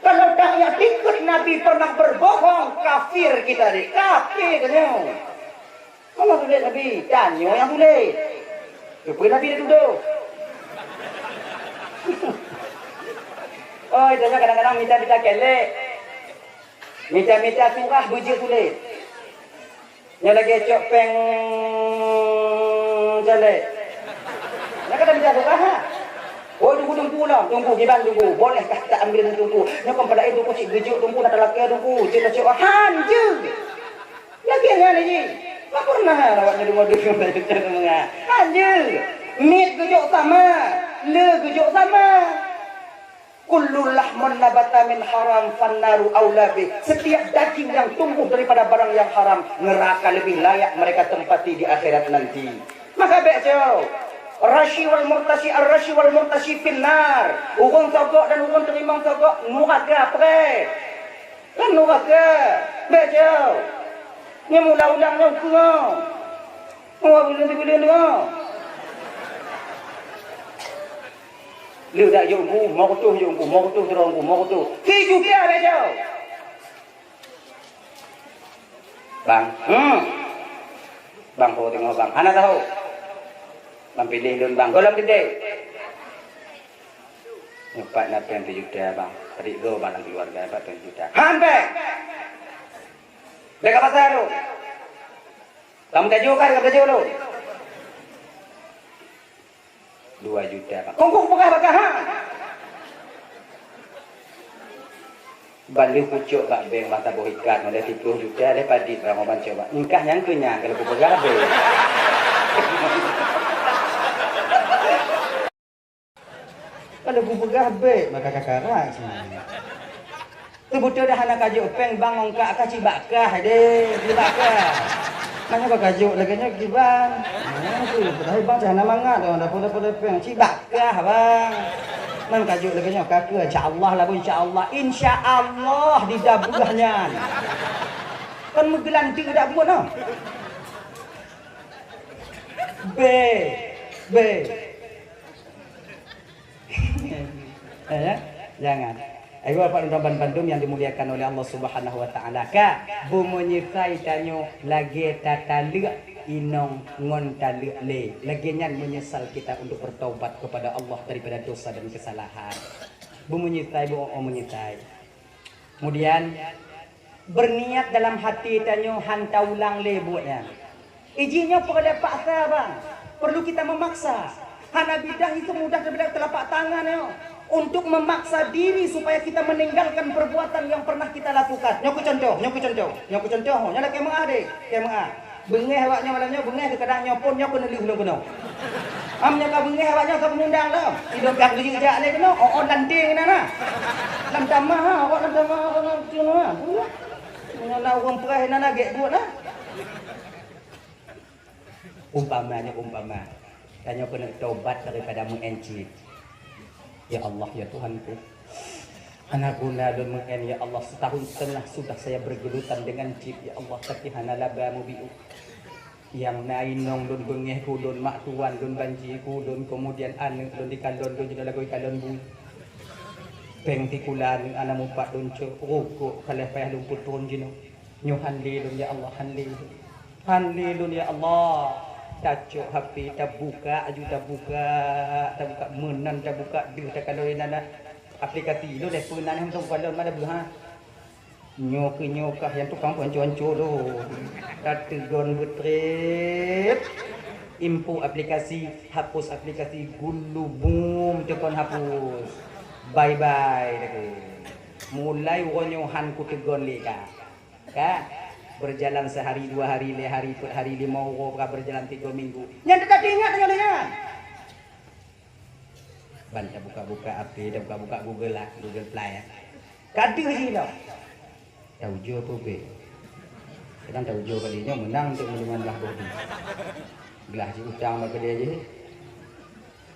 Kalau tak ya ikut Nabi pernah berbohong, kafir kita ni, kafir tanyoe. Allah tulét Nabi, tanyoe nyang tulét. Keupeue Nabi ditudoh? Oh, itu kadang-kadang mita-mita kelek. Mita-mita surah beujeuet tulét. Nyoe lagée cok péng jalek. Nyoe ka mita surah, ha? Oh, tunggu, tunggu lah. Tunggu, kiban tunggu. Boleh kah tak ambil tunggu? Nyoe kan pada itu kucing geujok tunggu, nak talakée tunggu. Cek, cek, oh, han jeuet. Lagée nyan lagée. Mak pernah awak nyoe deungoe-deungoe. Han jeuet. Miet geujok sama. Le geujok sama. Kullu lahmin nabata min haram fannaru aula bih. Setiap daging yang tumbuh daripada barang yang haram, neraka lebih layak mereka tempati di akhirat nanti. Maka bék jauh. Rashi wal murtashi, ar-rashi wal murtashi finnar. Ureuëng sogok dan ureuëng teurimong sogok nuraka preh. Kan nuraka. Bék jauh. Nyang mula ulang nyang keu. Wah, buleuen-buleuen nyoe. Lheueh dak jok Teungku, mo kutoh jok Teungku, mo kutoh sidroe Teungku, mo kutoh. Sijuta lé jok. Bang. Hmm. Bang, ho teungoh, Bang. Hana tahu. Bang, piléh lôn, Bang. Gohlom teuntèe. Nyoe pat na péng sijuta, Bang. Adik goe, Bang, lam keuluwarga, pat péng sijuta. Han péng. Bèk ka pasai lôn. Ka meutajô kan, ka meutajô lôn. Dua juta, Bang. Kong kupeugah bak kah, ha? Ban lheueh kucok bak bank, bak saboh ikat, model siplôh juta, lheueh padit barang ban cok bak. Engkah nyang keu nyan, kalau kupeugah bèk. Kalau kupeugah bèk, maka kakarak sebenarnya. Teubeutôi dah hana kajok péng bang ongkak ka cibak kah deh, cibak kah. Manyang ka kajok lagèe nyoe kiban. Nah, tu, padahai bang cah hana mangat, oh, dapur-dapur péng. Cibak kah, bang. Man kajok lagèe nyoe, ka keu, insya Allah lah, bu, insya Allah. Insya Allah didabeuh nyan. Kan meugeulanteu dak buet, noh. Bèk, bèk. Eh, ya? Jangan. Ayo, Bapak dan Tuan bandum yang dimuliakan oleh Allah Subhanahu wa Taala. Ka, beumeunyeusai tanyoe lagèe tataleuek inong ngon taleuek lé. Lagèe nyan menyesal kita untuk bertaubat kepada Allah daripada dosa dan kesalahan. Beumeunyeusai, beu-, oh, meunyeusai. Kemudian, berniat dalam hati tanyoe han taulang lé buet nyan. Iji nyoe peureulèe paksa, bang. Perlu kita memaksa. Hana bidah itu mudah daripada telapak tangan nyoe. Untuk memaksa diri supaya kita meninggalkan perbuatan yang pernah kita lakukan. Nyoe ku contoh, nyoe ku contoh, nyoe ku contoh, nyoe lakèe meu'ah deh, lakèe meu'ah. Beungèh awak nyoe malam nyoe, beungèh keu kadang nyoe phôn nyoe keuneulheueh lôn keunoe. Am nyoe ka beungèh awak nyoe ka meungundang lom. Idong ka geujak lé keunoe, oh, oh, landing na na. Lam tamah ha, awak lam tamah, lam tamah. Nyoe na ureueng preh na na gèt buet na. Umpama nyoe umpama. Tanyoe keuneuk tobat daripada meu'en cit. Ya Allah, ya Tuhanku. Hana guna lôn meu'en, ya Allah, setahun setengah sudah saya bergelutan dengan chip, ya Allah, tapi hana laba mubiu. Nyang na inong lôn, beungéh ulôn, mak tuan lôn, banci ulôn, kemudian aneuk lôn dikalon lôn jinoe lagoe kalon bui. Péng sikula aneuk hana mupat lôn cok, rukok ka lheueh payah lôn putron jinoe. Nyoe han lé lôn, ya Allah, han lé. Han lé lôn, ya Allah. Tacok H P, tabuka, aju tabuka, tabuka meunan, tabuka deuh, takalon inan aplikasi lôn, eh, peunan hana teukalon, mana beuh, ha? Nyoe keu nyoe kah nyang tukang peuhanco-hanco lôn. Tateugon beutrép. Info aplikasi, hapus aplikasi, gulubum teukon hapus. Bye bye lagèe. Mulai uroe nyoe han kuteugon lé kah. Ka? Berjalan sehari, dua hari, lhèe hari, peuet hari, limong uroe, ka berjalan tiga minggu. Nyan teutab ingat nyoe lé nyan. Ban tabuka-buka H P, tabuka-buka Google lah, Google Play, ya. Ka deuh jih lom. Taujoe peue bèk. Kadang taujoe kali nyoe meunang untuk meunimang blah boh jih. Glah jih utang bak keudè jih.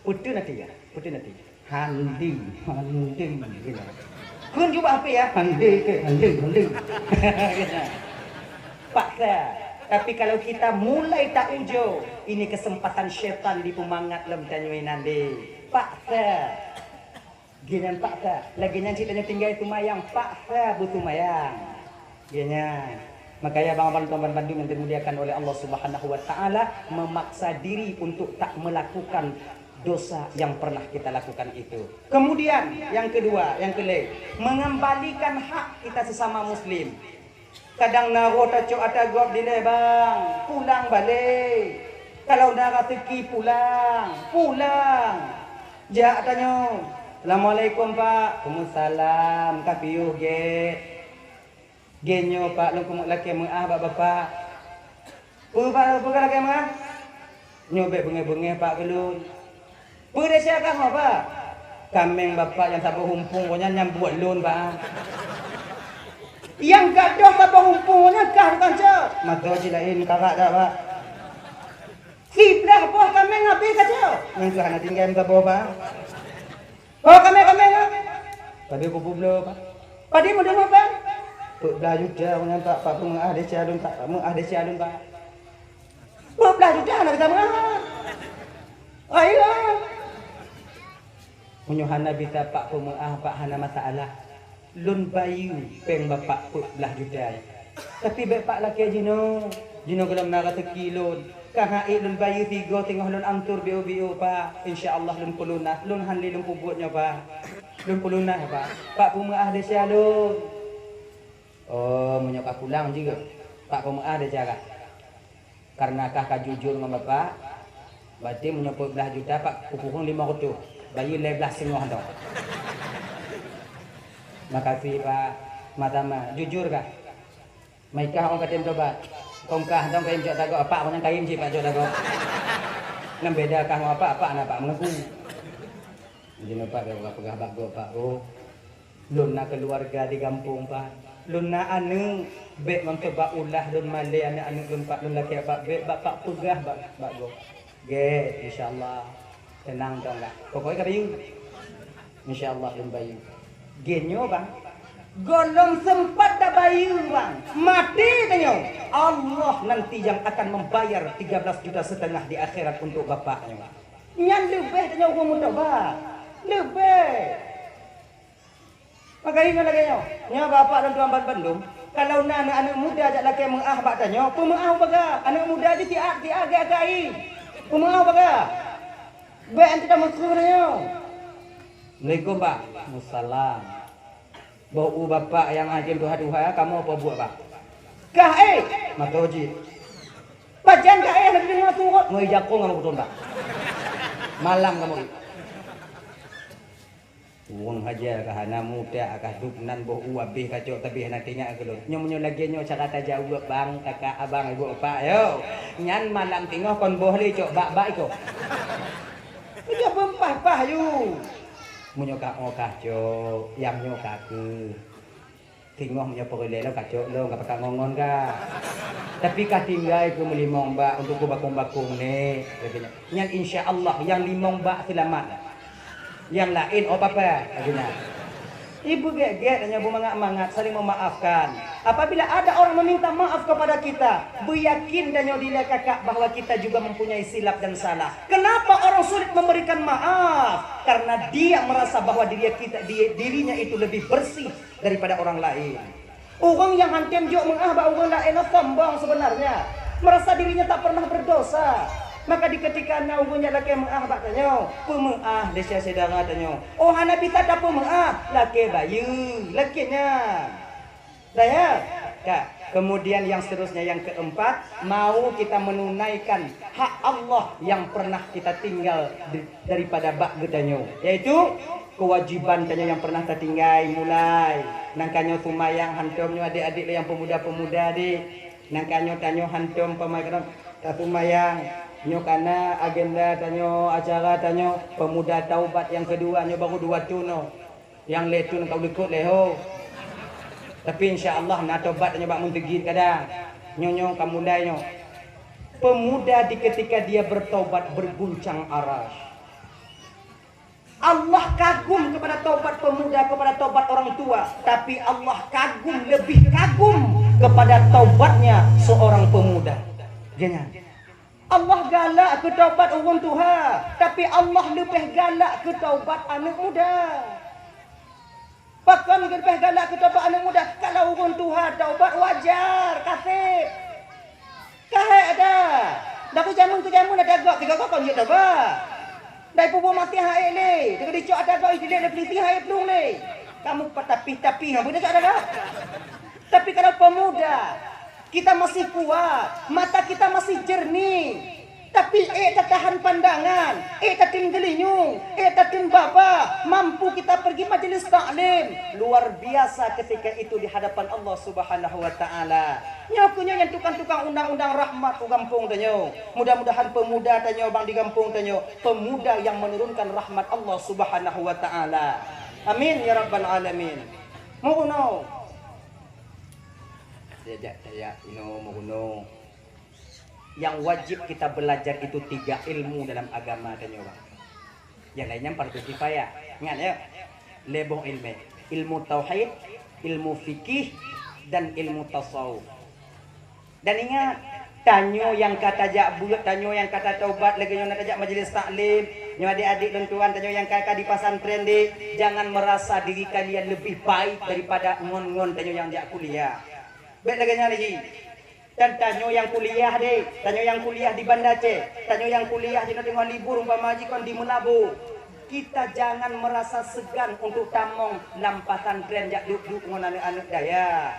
Peuteuh nanti ya, peuteuh nanti. Handi, handi, gitu. Kheun jubah H P ya, handi ke, handi, handi. Paksa. Tapi kalau kita mulai taujoe, ini kesempatan syaitan dipeumangat lom tanyoe nyan deh. Paksa. Geuh nyan paksa. Lagèe nyan cit tanyoe tinggai seumayang, paksa beuseumbayang. Geuh nyan. Makanya abang-abang tuan-tuan bandum yang dimuliakan oleh Allah Subhanahu wa Ta'ala, memaksa diri untuk tak melakukan dosa yang pernah kita lakukan itu. Kemudian, yang kedua, yang kelhèe, mengembalikan hak kita sesama muslim. Kadang na roh tacok ata gob dilèe, "Bang, pulang balek. Kalau na raseuki, pulang, pulang." Jak tanyoe, "Assalamualaikum, Pak." "Waalaikumsalam. Ka piôh gèt?" "Gèt nyoe, Pak, lôn keuneuk lakèe meu'ah bak Bapak." "Peue, Pak, peue ka lakèe meu'ah?" "Nyoe bèk beungèh-beungèh, Pak, keu lôn." "Peue desya kah nyoe, Pak?" "Kaméng Bapak nyang saboh umpung nyan, nyang buet lôn, Pak." "Nyang gadôh saboh umpung nyan kah, tukang cok?" "Mantong cit laén, karak that, Pak." "Siblah boh kaméng habéh ka cok?" "Nyan keuh hana tinggai meusaboh, Pak." "Oh, kaméng, kaméng, kaméng." "Padum kupeubloe, Pak?" "Padum meudeuh, Pak?" "Peuet blah juta nyan, Pak, Pak peumeu'ah desya lôn, Pak, peumeu'ah desya lôn, Pak." "Peuet blah juta hana gata meu'ah?" "Ayo." "Meunyoe hana bisa Pak peumeu'ah, Pak, hana masalah. Lôn bayeue péng Bapak peuet blah juta. Tapi bèk Pak lakèe jinoe. Jinoe gohlom na raseuki lôn. Ka han ék lôn bayeue sigoe teungoh lôn atur biôh-biôh, Pak. Insya Allah lôn peulunas. Lôn han lé lôn peubuet nyoe, Pak. Lôn peulunas, Pak. Pak peumeu'ah desya lôn." "Oh, meunyoe ka pulang jeuet, Pak peumeu'ah desya kah. Kareuna kah ka jujur ngon Bapak, berarti meunyoe peuet blah juta, Pak kukureueng limong reutôh, bayeue lhèe blah seungoh dong." "Makasih, Pak. Sama-sama. Jujur kah?" "Meukah ôn ka tem tobat. Kon kah dong kayém cok dagoe, Pak, meunyoe kayém cit Pak cok dagoe. Nyan beda kah ngon Pak, Pak na Pak meungaku." Jinoe Pak ka peugah bak gob, Pak, "Oh, lôn na keuluwarga di gampông, Pak. Lôn na aneuk, bèk ngon sabab ulah lôn malèe aneuk-aneuk lôn, Pak, lôn lakèe, Pak, bèk, Pak, Pak peugah bak, bak gob." "Gèt, insya Allah. Teunang dong lah. Pokoknya ka bayeue. Insya Allah lôn bayeue." Geuh nyoe, Bang. Gohlom seumpat tabayeue, Bang. Maté tanyoe. Allah nanti yang akan membayar tiga belas juta setengah di akhirat untuk bapak nyoe. Nyan leubeh tanyoe ureueng meutobat. Leubeh. Maka ingat lagèe nyoe. Nyoe bapak dan tuan bandum, kalau na aneuk-aneuk muda jak lakèe meu'ah bak tanyoe, peumeu'ah baga. Aneuk muda jih siat-siat gèt akai. Peumeu'ah baga. Bèk anti tameuseu tanyoe. "Assalamualaikum, Pak." "Waalaikumsalam." "Boh u bapak nyang hana tuha-tuha, kamoe peubuet, Pak?" "Kah éh?" "Mantong cit." "Pajan kah éh hana deungoe surot?" "Ngon ija kong kamoe putron, Pak. Malam kamoe éh." Ureueng haja ka hana muda, ka duek nan boh u abéh kacok, tapi hana teuingat keu lôn. Nyoe meunyoe lagèe nyoe cara tajaweueb, bang, kakak, abang, ibu, bapak, yo. Nyan malam teungoh kon boh lé cok bak-bak iko. Meunyoe beumpah-pah yu. Meunyoe ka oh kacok, nyang nyoe ka keu. Teungoh meunyoe peureulèe lom kacok lom, ka pakat ngon-ngon ka. Tapi ka tinggai keu meulimong bak untuk keu bakong-bakong nèk, lagèe nyan. Nyan insya Allah nyang limong bak seulamat. Nyang laén oh papa, lagèe nyan. Ibu gét-gét tanyoe, beumangat-mangat, saling memaafkan. Apabila ada orang meminta maaf kepada kita, beuyakin tanyoe dilée kakak bahwa kita juga mempunyai silap dan salah. Kenapa orang sulit memberikan maaf? Karena dia merasa bahwa diri kita, di-, dirinya itu lebih bersih daripada orang lain. Ureuëng nyang hantom jok meu'ah bak ureuëng laén nyoe sombong seubeunarnya, meurasa dirinya tak pernah beurdosa. Maka di keutika na ureuëng nyang lakée meu'ah bak tanyoe, peumeu'ah desya syedara tanyoe. Oh hana bisa tapeumeu'ah, lakée bayeue, lakée nyan. Dah ya? Ka. Kemudian yang seterusnya, yang keempat, mau kita menunaikan hak Allah yang pernah kita tinggal di daripada bak geutanyoe, yaitu keuwajiban tanyoe nyang peureunah tatinggai mulai. Nangka nyoe seumayang hantom nyoe adék-adék lé nyang peumuda-peumuda deh. Nangka nyoe tanyoe hantom peumaikron taseumayang. Nyoe kana agenda tanyoe, acara tanyoe peumuda taubat nyang keudua nyoe baru dua thon nyoe. Nyang lé thon ka likot lé ho. Tapi insya Allah na taubat tanyoe bak meunteugi kadang. Nyoe nyoe ka mulai nyoe. Pemuda di ketika dia bertaubat berguncang aras. Allah kagum kepada taubat pemuda, kepada taubat orang tua, tapi Allah kagum, lebih kagum kepada taubatnya seorang pemuda. Jangan. Allah galak keu taubat ureuëng tuha, tapi Allah leubeh galak keu taubat aneuëk muda. Pakon geubeh galak keu taubat aneuëk muda? Kalau ureuëng tuha taubat wajar, kaseb. Kahek ada. Dak keu jameun keu jameun ada gok, tiga gok kon jeuet taubat. Dai pubuh maté hai lé, tiga dicok ada gok, idilék lé peliti hai plueng lé. Kamu patapih-tapih, ngapa dicok ada gok? Tapi kalau pemuda, kita masih kuat, mata kita masih jernih. Tapi ék tatahan pandangan, ék tateun geulinyueng, ék tateun babah, mampu kita pergi majelis taklim. Luar biasa ketika itu di hadapan Allah Subhanahu wa Ta'ala. Nyoe keuh nyoe nyang tukang-tukang undang-undang rahmat u gampông tanyoe. Mudah-mudahan pemuda tanyoe bang di gampông tanyoe, pemuda yang menurunkan rahmat Allah Subhanahu wa Ta'ala. Amin ya rabbal alamin. Meurunoe. Tajak, tajak, inoe meurunoe. Yang wajib kita belajar itu tiga ilmu dalam agama tanyoe, bang. Yang lainnya fardu kifayah. Ingat ya. Lhèe boh ilmu. Ilmu tauhid, ilmu fikih, dan ilmu tasawuf. Dan ingat, tanyoe nyang ka tajak beuet, tanyoe nyang ka tataubat, lagèe nyoe na tajak majelis taklim, nyoe adik-adik lôn tuan, tanyoe nyang ka, ka di pesantren deh, jangan merasa diri kalian lebih baik daripada ngon-ngon tanyoe nyang jak kuliah. Bèk lagèe nyan lagi. Dan tanyoe nyang kuliah deh, tanyoe nyang kuliah di Banda Aceh, tanyoe nyang kuliah jinoe teungoh libur umpama jih kon di Meulaboh. Kita jangan merasa segan untuk tamong lam pesantren jak duek-duek ngon aneuk-aneuk dayah.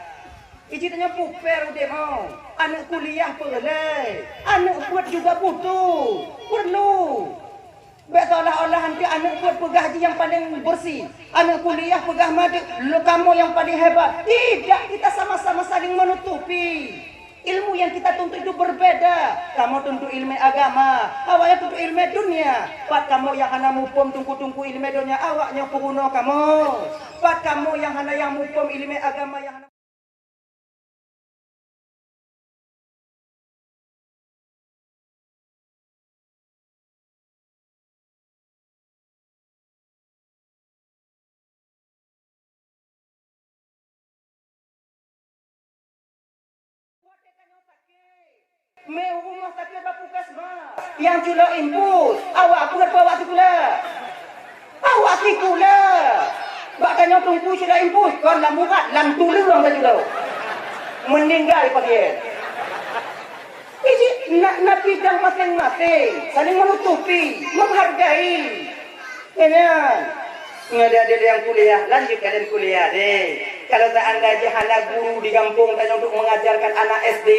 Iji tanyoe puper udeb nyoe, aneuk kuliah peureulèe, aneuk beuet juga butuh, perlu. Bèk seolah-olah nanti aneuk beuet peugah jih nyang paleng beureusi, aneuk kuliah peugah madeuek, lo kamoe nyang paleng hebat. Tidak, kita sama-sama saling menutupi. Ilmu yang kita tuntut itu berbeda. Kamoe tuntut ilmu agama, awaknyan tuntut ilmu dunia. Pat kamoe nyang hana muphom teungku-teungku ilmu dunia, awaknyan peurunoe kamoe. Pat kamoe nyang hana nyang muphom ilmu agama nyang hana Meurumoh sakét bak puskesmas. Nyang culok infus, awak peue awak sikula? Awak sikula. Bak tanyoe teungku culok infus, kon lam urat, lam tuleueng ka culok. Meninggal pasien. Iji na, na bidang masing-masing, saling menutupi, menghargai. Nyan. Nyoe adik-adik nyang kuliah, lanjut kalian kuliah deh. Kalau seandainya hana guru di gampông tanyoe untuk mengajarkan anak S D,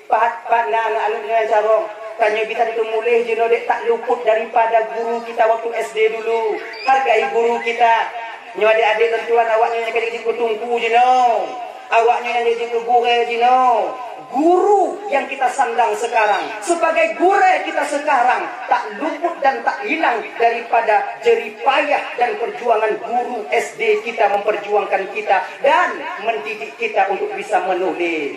pat, pat na aneuk-aneuk nyoe carông, tanyoe bisa teumuléh jinoe dek tak luput daripada guru kita waktu S D dulu. Hargai guru kita. Nyoe adik-adik lôn tuan, awaknyoe nyang ka jeuet keu teungku jinoe. Awaknyoe nyang jeuet keu gurèe jinoe. Guru yang kita sandang sekarang, sebagai gurèe kita sekarang, tak luput dan tak hilang daripada jerih payah dan perjuangan guru S D kita memperjuangkan kita dan mendidik kita untuk bisa menulis.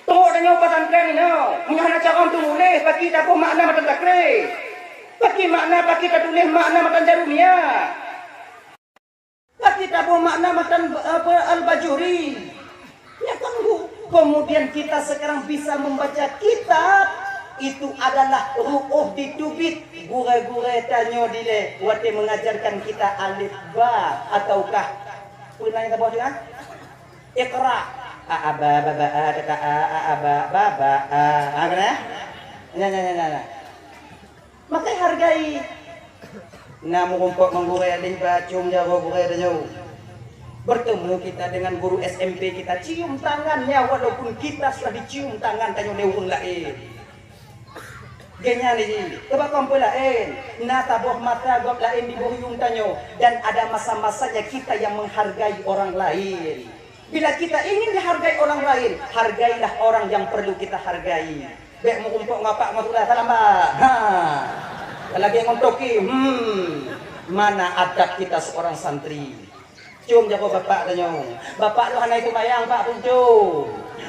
Trok tanyoe pesantren inoe, meunyoe hana carông teumuléh, pakri taboh makna matan takré. Pakri makna, pakri tatuléh makna matan jarumia. Kita boh makna matan, apa, Al-Bajuri. Ya kan, Bu? Kemudian kita sekarang bisa membaca kitab, itu adalah ru'uh ditubit gurée-gurée tanyoe dilée watée mengajarkan kita alif ba ataukah peue nan saboh tu, ha? Iqra. A, a, ba, ba, ba, a, ta, ta, a, a, a, ba, ba, ba, a. Ha, keunan? Nyan, nyan, nyan, nyan, nyan. Maka hargai. Na meurumpok ngon gurée, deh ba cium jaroe gurée tanyoe. Bertemu kita dengan guru S M P kita, cium tangannya walaupun kita sudah dicium tangan tanyoe lé ureueng laén. Geuhnyan jih, teubakon peue laén, na saboh masa gob laén di boh yuem tanyoe, dan ada masa-masanya kita yang menghargai orang lain. Bila kita ingin dihargai orang lain, hargailah orang yang perlu kita hargai. Bék meurumpok ngon Pak Masula salam, Pak. Ha. Lagée ngon toke, hmm. Mana adab kita seorang santri? Cium jaroe bapak tanyoe. Bapak lôn hana seumayang, Pak, punco.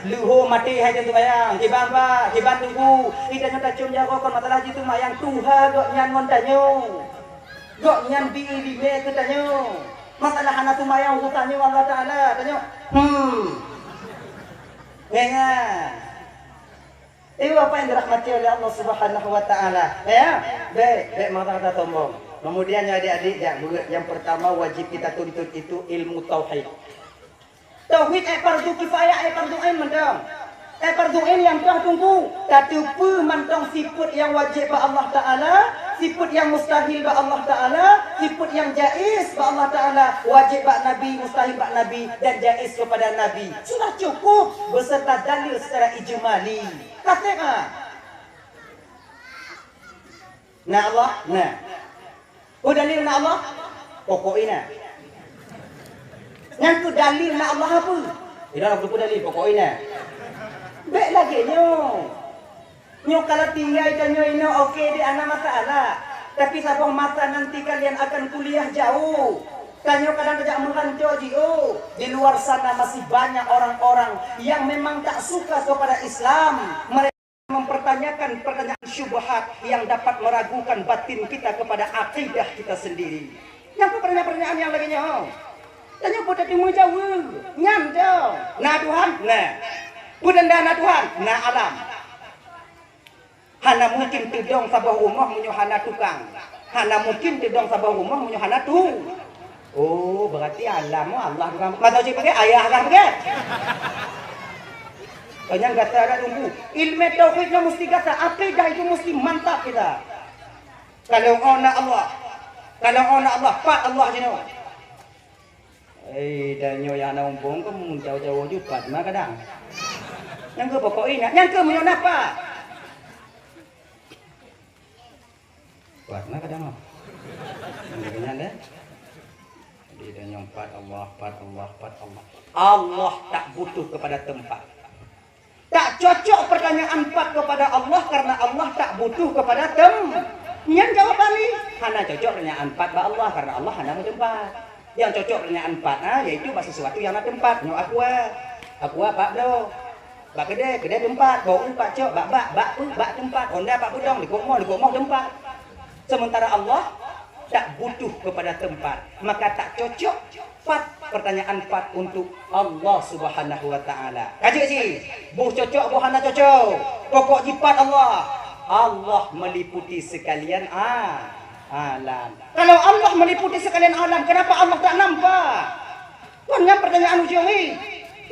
Leuho maté hai seumayang. Kiban, Pak, kiban teungku. Ita nyoe tacium jaroe kon masalah jiseumayang, tuha gobnyan ngon tanyoe. Gobnyan bi iéleumé keu tanyoe. Masalah hana seumayang urusan nyoe Allah Taala, tanyoe. Hmm. Nyan, nyan. Ibu Bapak yang dirahmati oleh Allah Subhanahu wa Taala, ya, bék, bék marah dan sombong. Kemudian, ya, adik-adik, yang, yang pertama wajib kita tuntut itu ilmu tauhid. Tauhid, eh, fardu kifayah, eh, fardu ain mantong. Eh, fardu ain nyang toh teungku, tateupeue mantong sifeut nyang wajéb bak Allah Taala, sifeut nyang mustahil bak Allah Taala, sifeut nyang jaiz bak Allah Taala, wajéb bak Nabi, mustahil bak Nabi, dan jaiz kepada Nabi. Sudah cukup beserta dalil secara ijmali. Ka sép, ha? Na Allah? Na. Peue dalil na Allah? Pokok ié na. Nyan keuh dalil na Allah apa? Idak na peue dalil, pokok ié na. Bék lagée nyoe. Nyoe kalau tinggai tanyoe inoe oke deh, hana masalah. Tapi saboh masa nanti kalian akan kuliah jauh. Tanyoe kadang tajak meuhanco jiôh. Di luar sana masih banyak orang-orang yang memang tak suka kepada Islam. Mereka mempertanyakan pertanyaan syubhat yang dapat meragukan batin kita kepada akidah kita sendiri. Nyang keuh pertanyaan-pertanyaan nyang lagée nyoe. Tanyoe peue tateumé jaweueb? Nyan dong. Na Tuhan? Na. Peue tanda na Tuhan? Na alam. Hana mungkin teudong saboh rumoh meunyoe hana tukang. Hana mungkin teudong saboh rumoh meunyoe hana tu. Oh, berarti alam Allah tukang. Masa cit pakai ayah lah pakai. Kau nyang gata ada tunggu. Ilmu tauhid nyoe mesti gata, akidah itu mesti mantap kita. Kalau oh na Allah, kalau oh na Allah, pat Allah jinoe. Eh, dan nyoe nyang na umpung ke mun jauh-jauh ju pat ma kadang. Nyang ke pokok ié na, nyang ke meunyoe na pat. Pat ma kadang, oh. Nyang ke nyan deh. Jadi dan nyang pat Allah, pat Allah, pat Allah. Allah tak butuh kepada tempat. Tak cocok pertanyaan pat kepada Allah karena Allah tak butuh kepada tem-, nyan jawaban ni. Hana cocok pertanyaan pat bak Allah karena Allah hana meuteumpat. Nyang cocok pertanyaan pat, ha, yaitu bak sesuatu yang na teumpat. Nyoe aqua. Aqua pat bloe. Bak keudè, keudè teumpat. Bak u pat cok, bak bak, bak peue, bak teumpat. Honda pat peudong, likot moh, likot moh teumpat. Sementara Allah tak butuh kepada tempat, maka tak cocok pat, pertanyaan pat untuk Allah Subhanahu wa Taala. Ka jeuet cit, boh cocok, boh hana cocok. Pokok jih pat Allah. Allah meliputi sekalian a-, alam. Kalau Allah meliputi sekalian alam, kenapa Allah tak nampak? Kon nyan pertanyaan ujong nyoe.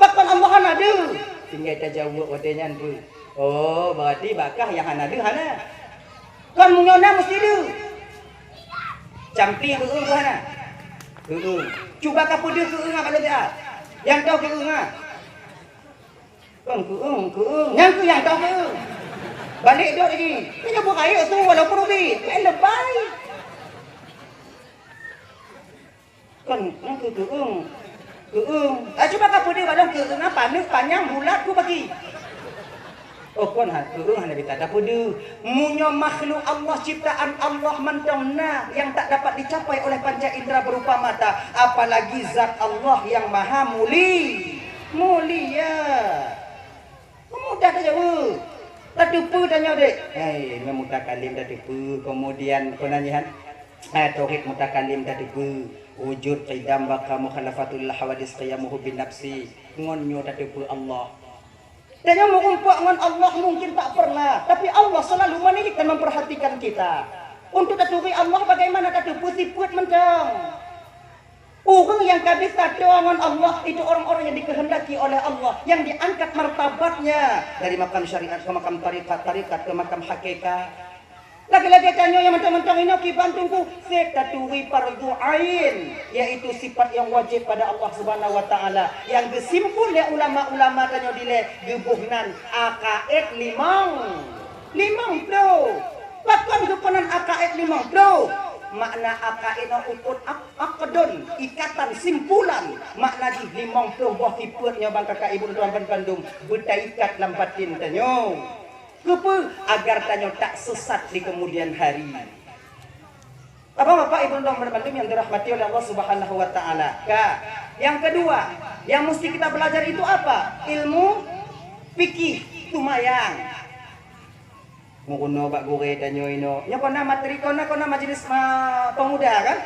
Pakon Allah hana deuh? Tinggai tajaweueb watée nyan peue? Oh, berarti bak kah nyang hana deuh hana. Kon meunyoe na meusti deuh. Campi keueueng peue hana? Keueueng. Cuba kapeudeuh keueueng bak leubiah. Nyang toh keueueng ah. Kon keueueng, keueueng. Nyang keuh nyang toh keueueng. Balek dok lagi. Nyoe buet rayeuk su walaupun ubit. Main lebai. Kon nyang keuh keueueng. Keueueng. Ah, cuba kapeudeuh bak lôn keueueng apa? Neuk panyang bulat ku bagi. Oh, kon ha, keueueng hana bita tapeudeuh. Meunyoe makhluk Allah, ciptaan Allah mantong na yang tak dapat dicapai oleh panca indera berupa mata, apalagi zat Allah yang maha muli-, mulia. Mudah tajaweueb. Tateupeue tanyoe dek. Hei, meutakhalim tateupeue, kemudian peunanyihan. Eh, tauhid mutakalim tateupeue, wujud, qidam, baqa, mukhalafatul hawadis, qiyamuhu bin nafsi. Ngon nyoe tateupeue Allah. Tanyoe meurumpok ngon Allah mungkin tak pernah, tapi Allah selalu menilik dan memperhatikan kita. Untuk taturi Allah, bagaimana tateupeue sifeut mantong. Ureuëng nyang ka bisa toe ngon Allah, itu orang-orang yang dikehendaki oleh Allah, yang diangkat martabatnya dari makam syariat ke makam tarekat, tarekat ke makam hakikat. Lagée-lagée tanyoe nyang mantong-mantong inoe kiban Teungku, seb taturi fardhu ain, yaitu sifat nyang wajéb pada Allah Subhanahu wa Taala, nyang geusimpul lé ulama-ulama tanyoe dilée geuboh nan akaid limong, limong ploh. Pakon geupeugah nan akaid limong ploh? Makna akaid nyoe ukut ak-, akdun, ikatan, simpulan. Makna jih limong ploh boh sifeut nyoe bang kakak ibu tuan bandum beutaikat lam batin tanyoe. Keupeue? Agar tanyoe tak sesat di kemudian hari. Bapak-bapak, ibu dan bandum yang dirahmati oleh Allah Subhanahu wa Taala. Ka. Yang kedua, yang mesti kita belajar itu apa? Ilmu fikih, tumayang. Meurunoe bak gurée tanyoe inoe. Nyoe kona materi, kona, kona majelis ma-, pemuda kan?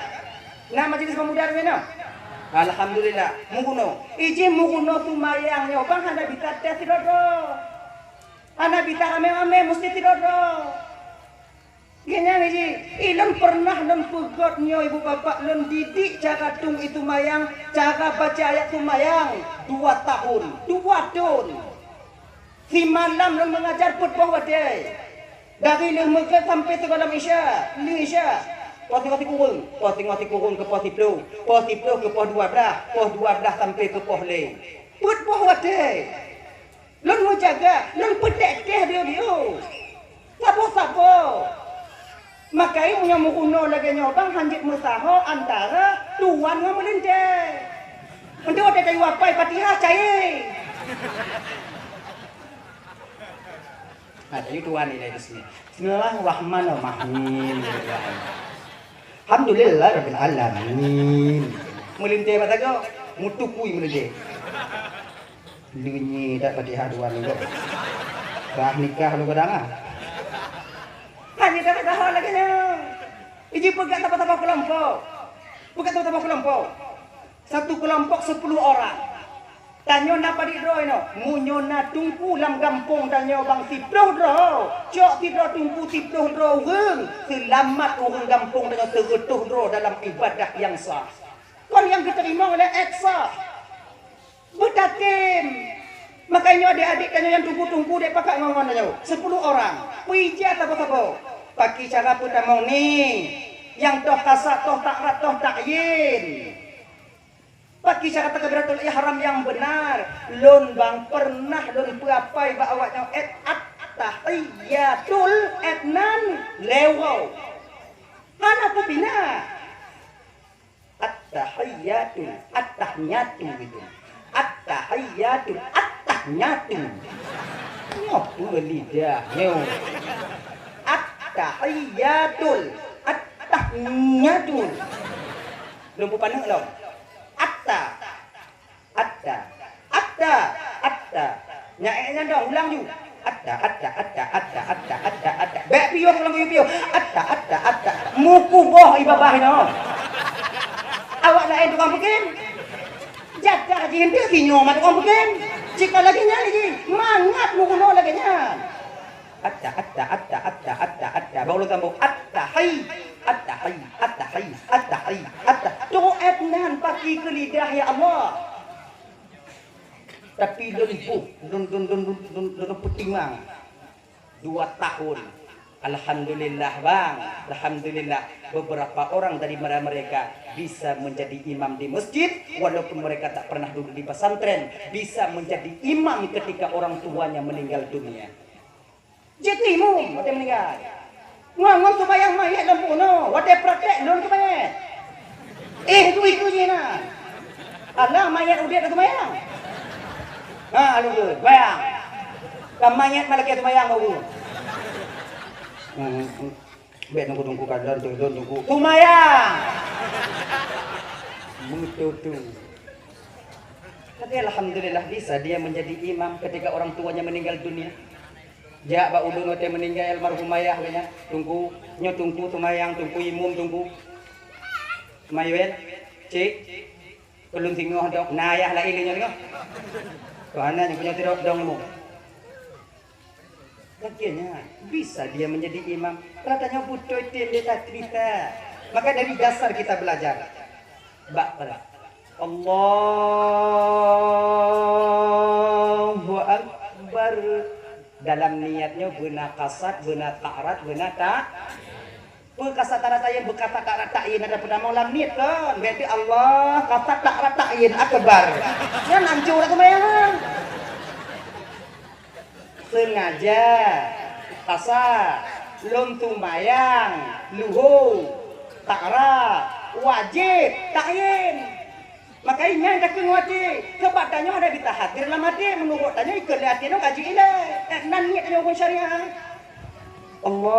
Na majelis pemuda di mana? Alhamdulillah. Meurunoe. Ijih meurunoe tumayang nyoe bang hana bisa tes sidroe-droe. Hana bisa ramé-ramé, mesti sidroe-droe. Geuhnyan jih, ilôn pernah lôn peugöt nyoe ibu bapak, lôn didik cara tueng i tumayang, cara baca ayat tumayang dua tahun, dua thon. Simalam lôn mengajar peuet boh watée. Dari lheueh meugréb sampai sigohlom Isya, lheueh Isya. Poh singoh sikureueng, poh singoh sikureueng keu poh siploh, poh siploh keu poh dua blaih, poh dua blaih sampai keu poh lhée. Peuet boh watée. Lôn meujaga, lôn peutek-tek dieu-dieu. Saboh-saboh. Maka meunyoe meurunoe lagée nyoe bang hanjeuet meusaho antara tuan ngon meulintée. Untuk watée tayue apai Fatihah cai. Nah, tayue tuan ni dari sini. Bismillahirrahmanirrahim. Alhamdulillahirabbil alamin. Meulintée bak sagoe, meutukui meulintée. Lunyi that Fatihah dua minggu. Bah nikah lu kadang ah. Hanya dapat tahu lagi nyoe. Iji peugah saboh-saboh kelompok. Peugah saboh-saboh kelompok. Satu kelompok sepuluh orang. Tanyoe na padit droe inoe. Meunyoe na teungku lam gampông tanyoe bang siploh droe, cok sidroe teungku siploh droe ureuëng, seulamat ureuëng gampông tanyoe seureutôh droe dalam ibadah nyang sah. Kon nyang geuteurimong lé ék sah. Beutatem. Makajih nyoe adik-adik tanyoe nyang teungku-teungku dek pakat ngon-ngon tanyoe. Sepuluh orang. Peue ija saboh-saboh. Paki cara peutamong ni. Nyang toh kasat, toh takrat, toh takyin. Paki cara takbiratul ihram nyang beunar. Lôn bang pernah lôn peuapai bak awak nyoe, et at-tahiyatul et nan lewau. Hana kupinah. At-tahiyatu, at-tahiyatu gitu. At-tahiyatu, at-tahiyatu. Nyoe peue lidah nyoe. At-tahiyatul, at-tahiyatu. Lôn peupaneuk lom. Atta. Atta. Atta. Atta. Nyan ék nyan dong, ulang ju. Atta, atta, atta. Bèk piôh ulang ju piôh. Atta, atta, atta. Mukuboh i babah nyoe. Awak laén tukang peukim. Jaga jih eunteuk sinyoe mat tukang peukim. Cit ka lagèe nyan jih. Mangat meurunoe lagèe nyan. Atta, atta, atta. Baru lôn sambông. Atta hai. Atta hai. Atta hai. Atta hai. Atta. Toh ék nan paki keu lidah, ya Allah. Tapi lôn boh, lôn, lôn, lôn peutimang. Dua tahun. Alhamdulillah, Bang. Alhamdulillah. Beberapa orang dari mereka bisa menjadi imam di masjid, walaupun mereka tak pernah duduk di pesantren, bisa menjadi imam ketika orang tuanya meninggal dunia. Jeuet imum watèe meuninggai. Ngon, ngon seumayang mayét lam bunoe, watèe praktek lôn seumayang. Eh, itu, itu jih na. Alah, mayét udép dah seumayang. Ha, lôn tu, seumayang. Ka mayét malah lagèe seumayang baru. Hmm, hmm. Bèk nunggu-nunggu kan, lôn tu, lôn nunggu. Seumayang! Beutôi tu. Tapi alhamdulillah bisa dia menjadi imam ketika orang tuanya meninggal dunia. Jak bak ulôn watèe meuninggai almarhum ayah geuh nyan, Teungku, nyoe Teungku seumayang, Teungku imum, Teungku. Mayuel, cik, ulôn singoh dong, na yah laén lé nyoe singoh. Kok hana nyang punya tidok dong mu. Akhirnya, bisa dia menjadi imam. Kalau tanya betul, dia tak cerita. Maka dari dasar kita belajar. Bak pala. Allahu Akbar. Dalam niatnya beuna kasat, beuna ta'rat, beuna ta-, Peue kasat ta'rat ta'yin, beukasat ta'rat ta'yin, ada peutamong lam niet kon. Berarti Allah, kasat ta'rat ta'yin, akbar. Nyan hancô dah seumayang. Sengaja, kasat, lôn seumayang, luho, ta'rat, wajéb, ta'yin. Maka ingat ka keu watée, sebab tanyoe ada di tahadir lam até, meunurot tanyoe ikot lé até nyoe ka jeuet ilée. Eh, nan niet tanyoe huköm syariat. Allah.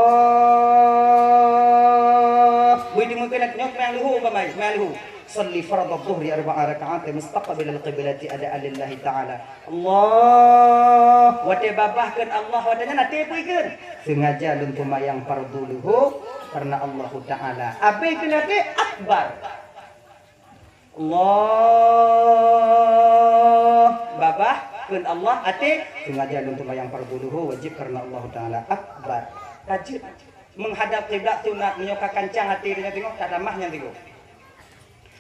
Bui teumeukeun nyoe seumayang luho umpama, seumayang luho. Shalli fardhadh dhuhri arba'a raka'atin mustaqbilal qiblati adaan lillahi ta'ala. Allah. Watée babah kheun Allah, watée nyan até peue ikheun? Sengaja lôn seumayang fardhu luho karena Allahu Ta'ala. Abéh kheun até akbar. Allah, babah, kheun Allah, até, sengaja lôn seumayang fardhu luho wajéb karena Allahu Ta'ala akbar. Ka jeuet. Meuhadab kiblat sunat, meunyoe ka kancang até tanyoe teungoh, ka tamah nyan teungoh.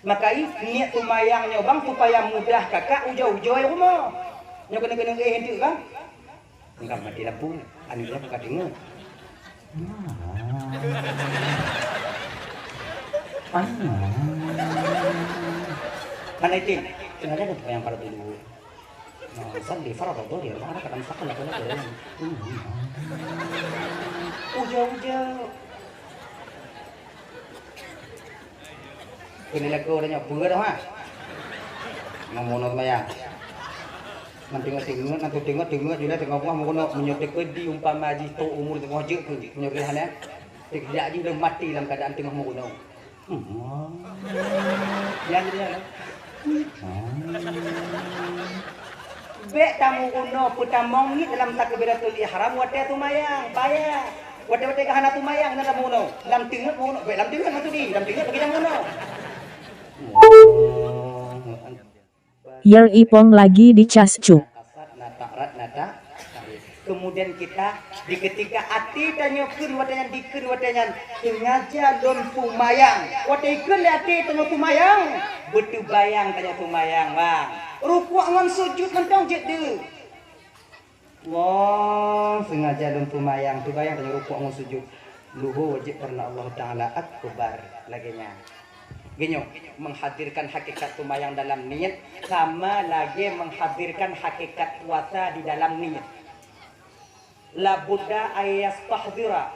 Maka i, niet seumayang nyoe bang supaya mudah kakak ujoe-ujoe rumoh. Nyoe keuneuk-keuneuk éh enteuk bang. Enggak mati lampu, aneuk nyoe buka teungoh. Ah. Ah. Mana itin? Sengaja tu yang pada dulu. Nah, sandi farad tu dia, mana kadang sakal apa lagi. Uja-uja. Keuneuk lagoe tanyoe peue dah, ha? Meunyoe seumayang. Ngon teungoh-teungoh, ngon teungoh-teungoh, jula teungoh bumoe meurunoe, meunyoe teukeudi umpama jih trok umur teungoh jeuet keu, meunyoe geuh hana, teukeujak jih lom maté lam keuadaan teungoh meurunoe. Hmm. Nyan dia. Hmm. Bék tameurunoe peutamong niet dalam takbiratul ihram watée seumayang, bahaya. Watée-watée ka hana seumayang, na tameurunoe. Lam teungeut meurunoe, bék lam teungeut maksud jih, lam teungeut bagi tameurunoe. Allahu Akbar. Yer ipong lagi di cas cu. Kasat na ta'rat na ta-, Kemudian kita di ketika até tanyoe kheun watée nyan, dikheun watée nyan, sengaja lôn seumayang. Watée kheun lé até tanyoe seumayang, beuteubayang tanyoe seumayang, bang. Rukuk ngon sujud mantong jeuet deuh. Allah, sengaja lôn seumayang, teubayang tanyoe rukuk ngon sujud. Luho wajéb karena Allah Ta'ala akbar. Lagée nyan. Geuh nyoe, menghadirkan hakikat seumayang dalam niet sama lagée menghadirkan hakikat puasa di dalam niet. La budda an yastahdira.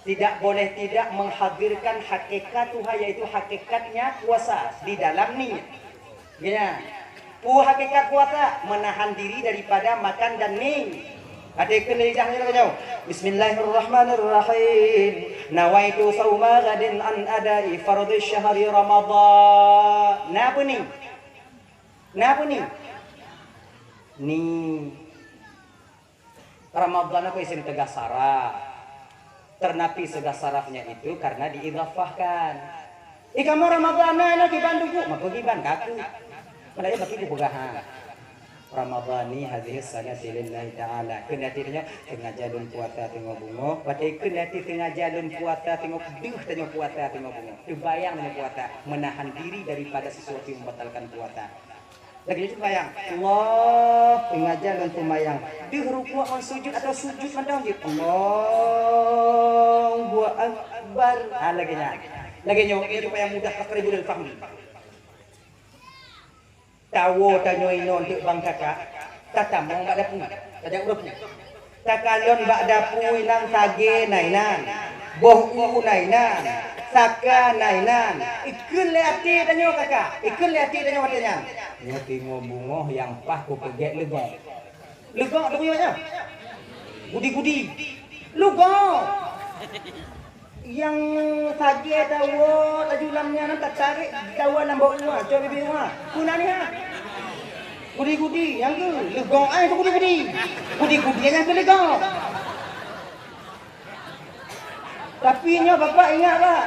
Tidak boleh tidak menghadirkan hakikatuha, yaitu hakikatnya puasa di dalam niet. Ya. Peue hakikat puasa? Menahan diri daripada makan dan mi-, Até kheun lé lidah nyoe, nyoe. Bismillahirrahmanirrahim. Nawaitu shauma ghadin an adai fardhi syahri Ramadhan. Na peue ni? Na peue ni? Ni. Ramadhan aku isim teuga saraf. Teunapi teuga sarafnya itu karena diidhafahkan. Ih, kamoe Ramadhan na, na kiban duku, maka kiban kaku. Padahai bagi kupeugah, ha. Ramadhani hadhihi sanati lillahi ta'ala. Kheun até tanyoe, sengaja lôn puasa teungoh bungoh. Watée kheun até sengaja lôn puasa teungoh, deuh tanyoe puasa teungoh bungoh. Teubayang tanyoe puasa, menahan diri daripada sesuatu yang membatalkan puasa. Lagée nyoe seumayang. Allah, sengaja lôn seumayang. Deuh rukuk ngon sujud atau sujud mantong jih. Allahu Akbar. Ha, lagée nyan. Lagée nyoe, nyoe supaya mudah taqribul fahmi. Tawoe tanyoe inoe teuk bang kakak. Tatamong bak dapu. Tajak uroe pu. Takalon bak dapu inan sagée na inan, boh u na inan, saka na inan. Ikheun lé até tanyoe kaka, ikheun lé até tanyoe watée nyan. Nyoe teungoh bungoh nyang paih kupeugét leugok. Leugok tu nyoe nyan. Gudi-gudi. Leugok. Nyang sagée dawa laju lam nyan tatarek dawa lam bak uwa, cok bibé uwa. Peue nan nyan? Gudi-gudi, nyang keu leugok ai tu gudi-gudi. Gudi-gudi nyang keu leugok. Tapi nyoe Bapak ingat, Pak.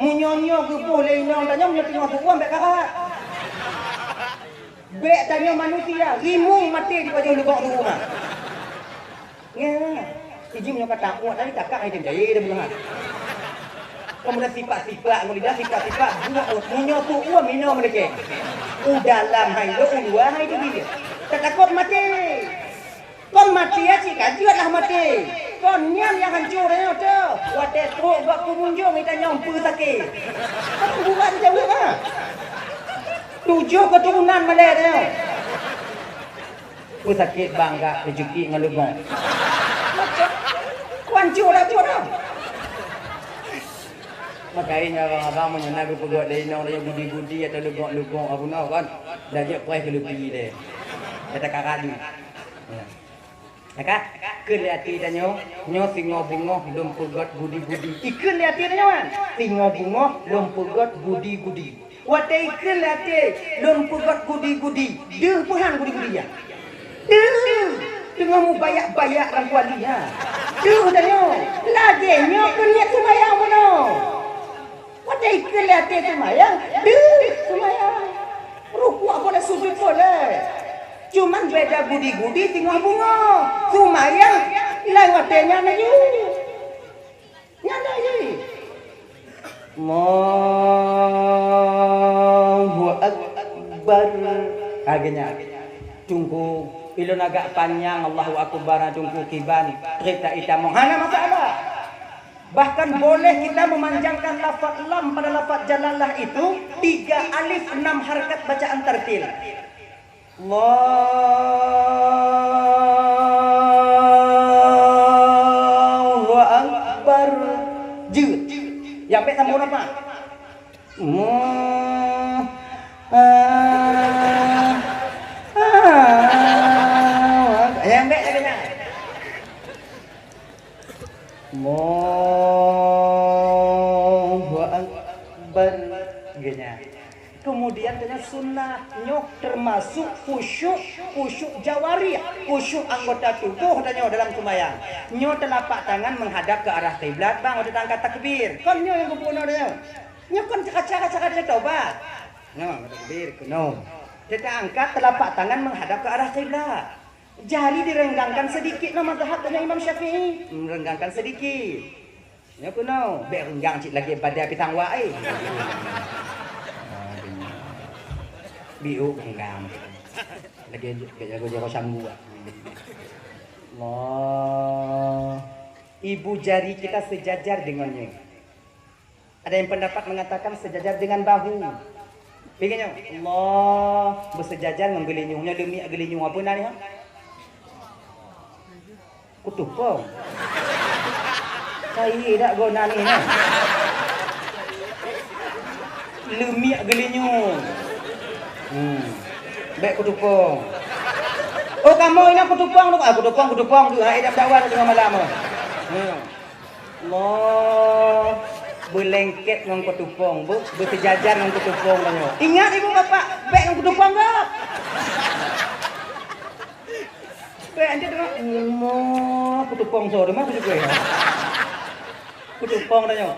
Meunyoe-nyoe geuboh lé inong tanyoe, meunyoe teungoh seuuem bèk karat. Bèk tanyoe manusia, rimong maté di pajoh lubok rumoh. Nyan, ijih meunyoe ka tamuat tadi, kakak hai tem jayé dah beuneuha. Kamu dah sipak-sipak, ngon lidah sipak-sipak, buak, meunyoe seuuem inong meulekeng. U dalam hai lôn, u luwa hai teubiet. Tatakot maté. Kon maté cit ka jeuet lah maté. Kon nyan nyang hanco tanyoe teuh. Watèe trok bak keumunjong, i tanyoe peue sakét. Kan bukan jaweueb, ha? Tujoh keuturonan malèe tanyoe. Peue sakét bang, ka reuzeki ngon leumo. Macam ku hanco dah tu dah. Makajih nyan abang-abang meunyoe na geupeugöt lé inong lé gudi-gudi atau leugok-leugok apa na kan. Dah jeuet preh keu leupi deh. Kata ka ragu. Ya. Maka, kheun lé até tanyoe, nyoe singoh beungoh lôn peugöt gudi-gudi. Ikheun lé até tanyoe kan? Singoh beungoh lôn peugöt gudi-gudi. Watèe ikheun lé até lôn peugöt gudi-gudi, deuh peuhan gudi-gudi nyan. Deuh! Teungoh mubayak-bayak lam kuali nyan. Deuh tanyoe, lagèe nyoe keuneuk seumayang bunoe. Watèe ikheun lé até seumayang, deuh seumayang. Rukuk boleh, sujud boleh. Cuman beda gudi-gudi teungoh beungoh. Seumayang laén watèe nyan laju. Nyan laju. Allahu Akbar. Lagèe nyan. Teungku, ilôn agak panyang Allahu Akbar, teungku kiban, trép ta itamong. Hana masalah. Bahkan boleh kita memanjangkan lafaz lam pada lafaz jalalah itu tiga alif enam harkat bacaan tartil. Allahu Akbar. Jeuet. Nyang bèk sambung apa? Mu-, ah, ah, nyang bèk lagèe nyan. Allahu Akbar. Geunya. Kemudian dengan sunnah nyoh termasuk khusyuk, khusyuk jawarih, khusyuk anggota tubuh tanyoe dalam sembahyang. Nyoe telapak tangan menghadap ke arah kiblat, bang, udah angkat takbir. Kon nyoe nyang geupeugah nyoe. Nyoe kon cara-cara dia tobat. Nyoe takbir keunoe. Kita angkat telapak tangan menghadap ke arah kiblat. Jari direnggangkan sedikit, nah, mazhab Imam Syafi'i. Merenggangkan sedikit. Nyoe keunoe, bèk renggang cit lagèe badai pisang wak, eh. Biuk renggang. Lagèe jago-jago sambua. Allah. Ibu jari kita sejajar dengannya. Ada yang pendapat mengatakan sejajar dengan bahu. Pikir nyoe, Allah, beusejajar ngon geulinyueng. Nyoe leumiek geulinyueng apa nan nyoe? Kutupong. Kai dak guna ni nyoe. Leumiek geulinyueng. Hmm. Bèk kutupong. Oh, kamoe inong kutupong tu. Ah, kutupong, kutupong tu. Hai dak dakwa tu tengah malam. Hmm. Allah, beulengket ngon kutupong, beu-, beusejajar ngon kutupong tanyoe. Ingat ibu bapak, bèk ngon kutupong gob. Bèk, anjir, tengok. Allah, kutupong soe, teuma kutupong. Kutupong tanyoe.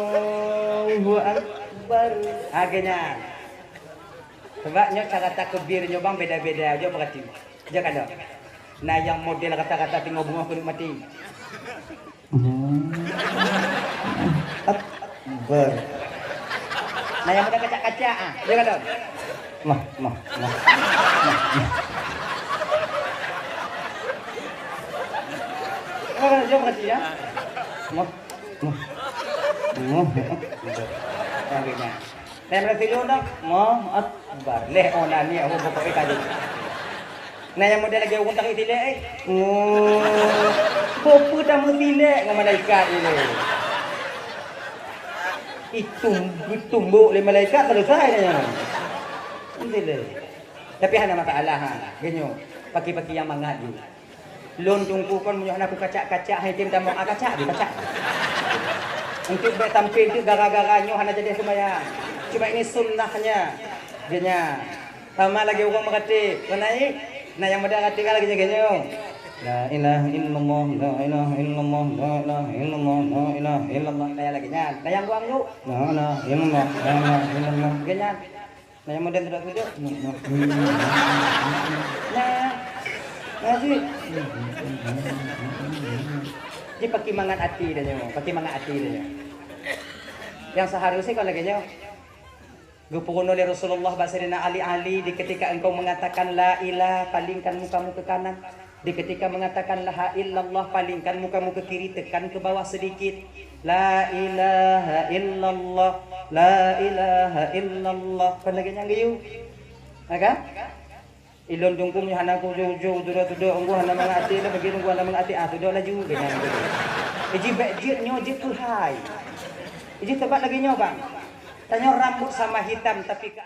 Allahu Akbar. Lagèe nyan. Sebab nyoe cara takbir nyoe bang beda-beda, jok peurati. Jak kalon. Na nyang model rata-rata teungoh beungoh keuneuk maté. Akbar. Na nyang model kacak-kacak, ah. Jak kalon. Mah, mah, mah. Mah, mah. Oh, jok peurati, ya. Mah, mah. Mah, akbar. Lagèe nyan. Lhèe meureusilu dak? Allahu Akbar. Lhèe oh na niat hom pokok ié tadi. Na nyang model lagèe ureueng tarék silek, eh. Oh. Peue-peue tameusilek ngon malaikat ilèe. Itum, itumbok lé malaikat, selesai na nyan. Silek. Tapi hana masalah, ha. Geunyoe, paki-paki nyang mangat jih. Lôn teungku kon meunyoe hana kukacak-kacak, hai tem tamong, ah, kacak, kacak. Untuk bèk sampai tu gara-gara nyoe hana jadi seumayang. Cuma ini sunnahnya. Dia nya. Sama lagi ureueng meuratéb. Kon naik. Nah, nyang model ratéb kan lagi jaga nyoe. La ilaha illallah, la ilaha illallah, la ilaha illallah, la ilaha illallah. Nah, nyang lagèe nyan. Nah, nyang buang yuk. La ilaha illallah, la ilaha illallah. Lagèe nyan. Nah, nyang modern sudah-sudah. Nah. Nah, cit. Jadi pakai mangat até dah nyoe, pakai mangat até dah nyoe. Nyang seharusnya kan lagèe nyoe. Geupeurunoe lé Rasulullah bak Saidina Ali, "Ali, di ketika engkau mengatakan la ilah, palingkan mukamu ke kanan. Di ketika mengatakan la ilaha illallah, palingkan mukamu ke kiri, tekan ke bawah sedikit. La ilaha illallah, la ilaha illallah." Kon lagèe nyan geuyue. Ha kan? Ilôn dungkung nyoe hana kuju-uju, tudoe-tudoe, unggu hana mangat até, lôn bagi unggu hana mangat até, ah, tudoe laju, keu nyan. Iji bèk jeuet nyoe jeuet keuhai. Iji teubat lagèe nyoe, bang. Tanyoe rambut sama hitam, tapi keu